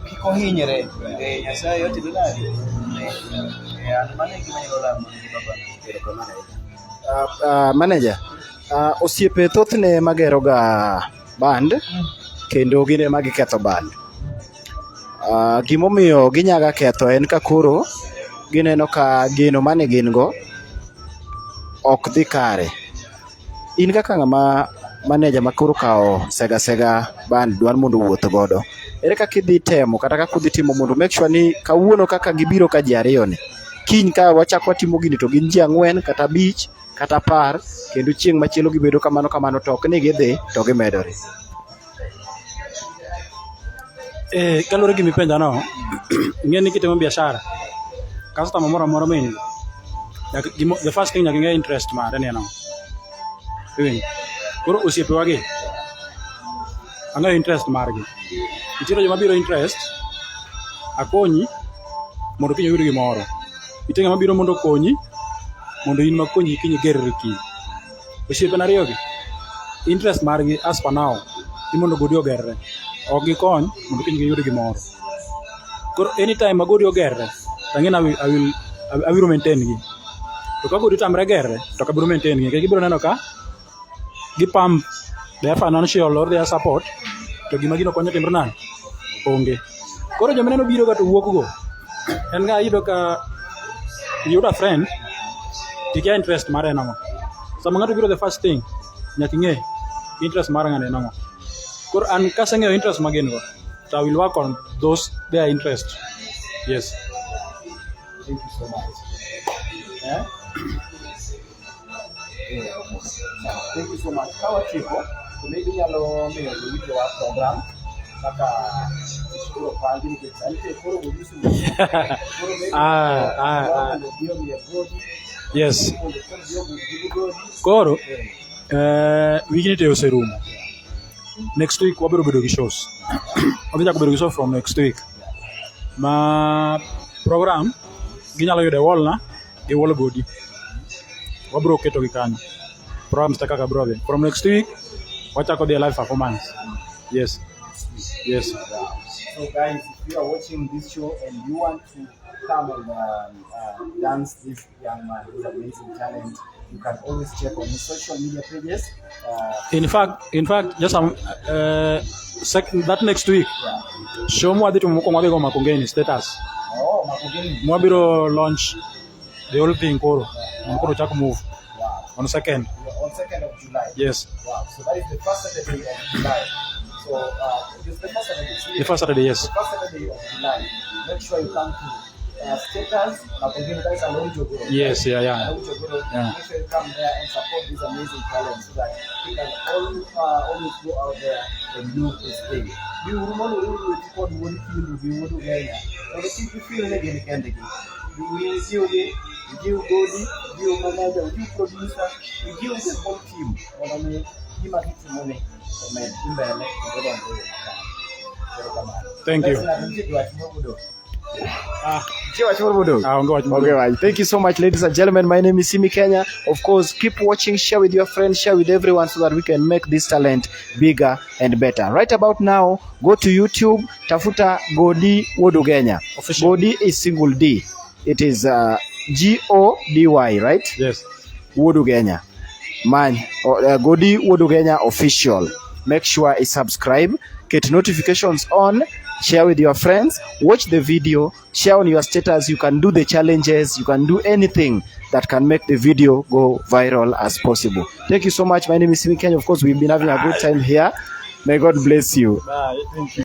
Kik ohinyre. Eh, Nyasaye otimo nade? Eh, an mano e gima anyalo lamo ne babana. Erokamano ahinya. Manager, osiepe thothne magero ga band kendo gin ema giketho band. Gimomiyo ginyaga ketho en ka koro gineno ka geno mane gin go ok dhi kare. In kaka ng'ama manager ma koro okawo Sega Sega band dwaro mondo owuoth godo, ere kaka idhi temo kata kaka udhi timo mondo make sure ni kawuono kaka gibiro ka ji ariyo ni, kiny ka wachako watimo gini to gin ji ang'wen kata abich kata apar kendo chieng' machielo gibedo kamano kamano to ok ni gidhi to gimedore. Eh, kaluwore gi mipenja no, ing'e ni kitimo biashara, customer moro amora ma in go, the first thing nyaka ing'e interest mare ni en ang'o. Iwinjo? Koro osiepewa gi, ang'eyo interest margi. Nitiere joma biro interest, akonyi mondo kiny oyud gimoro. Nitie ng'ama biro mondo okonyi, mondo in makonyi kiny igerri kiny. Osiepena ariyogi, interest margi as per now, ni mondo Godi ogerre. Ok gikony mondo kiny giyud gimoro. Koro anytime ma Godi ogerre, to ang'e ni abiro maintain gi. To ka Godi otamre gerre, to ok abiro maintain gi nikech gibiro neno ka gi pump their financial or their support, to gima gino konyo timre nade? Onge. Koro joma ineno biro ga to wuok go, en ga iyudo ka iyudo a friend, tikia interest mare en ang'o. Sama ng'ato biro the first thing, nyaka ing'e interest mar ng'ano en ang'o. Koro an kaseng'eyo interest ma gin go, to I will work on those their interest. Yes. Thank you so much. Eh? Yeah, thank you so much. Ka watieko, to maybe inyalo miyo jowinjowa program kaka koro pangi nikech sani te koro odusu. Koro maybe mondo obi omiye Godi, mondo koro obi obud gi Godi. Koro, wigni te oserumo. Next week wabiro bedo gi shows. Wadhi chako bedo gi show from next week. Ma program ginyalo yudo e wall na gi wall Gody. Wabiro keto gi kanyo. Programs te kaka biro dhi. From next week wachako dhi e live performance. Yes. Yes. So guys, if you are watching this show and you want to come and dance this young man who's amazing talent, you can always check on his social media pages. In fact, just that next week, show mwadhi timo mokwongo wadhi go Makongeni status. Oh, Makongeni. Mwabiro launch the whole thing koro. Mondo koro chak move on second. On 2nd of July. Yes. Wow. So that is the first Saturday of July. So it is the first Saturday. The first Saturday, yes. The first Saturday of July. Make sure you come to status Makongeni. That is along Jogoo. Yes, yeah. Along Jogoo. Yeah. Make sure you come there and support this amazing talent so that he can always go out there and do his thing. Biuru mondo uriw lwetu kod wuod Kindu gi wuod Ugenya mondo kik gifeel ni gin kendgi. Biuru ijiwgi, ijiw Gody, ijiw manager, ijiw producer, ijiw the whole team mondo mi gima gitimoni omed dhi mbele kendo odongre e yo makare. Erokamano. Thank you. Bes ng'ato nitie gi wach moro modong'? Ah, Nitie wach moro modong'? ah, onge wach modong'. Okay, right. Thank you so much, ladies and gentlemen. My name is Simi Kenya. Of course, keep watching, share with your friends, share with everyone so that we can make this talent bigger and better. Right about now, go to YouTube, tafuta Gody Wuod Ugenya. Official. Gody is single D. It is Gody, right? Yes. Wuod Ugenya. Man, Gody Wuod Ugenya official. Make sure you subscribe, get notifications on, share with your friends, watch the video, share on your status. You can do the challenges, you can do anything that can make the video go viral as possible. Thank you so much. My name is Simi Kenya. Of course, we've been having a good time here. May God bless you. Bye. Thank you.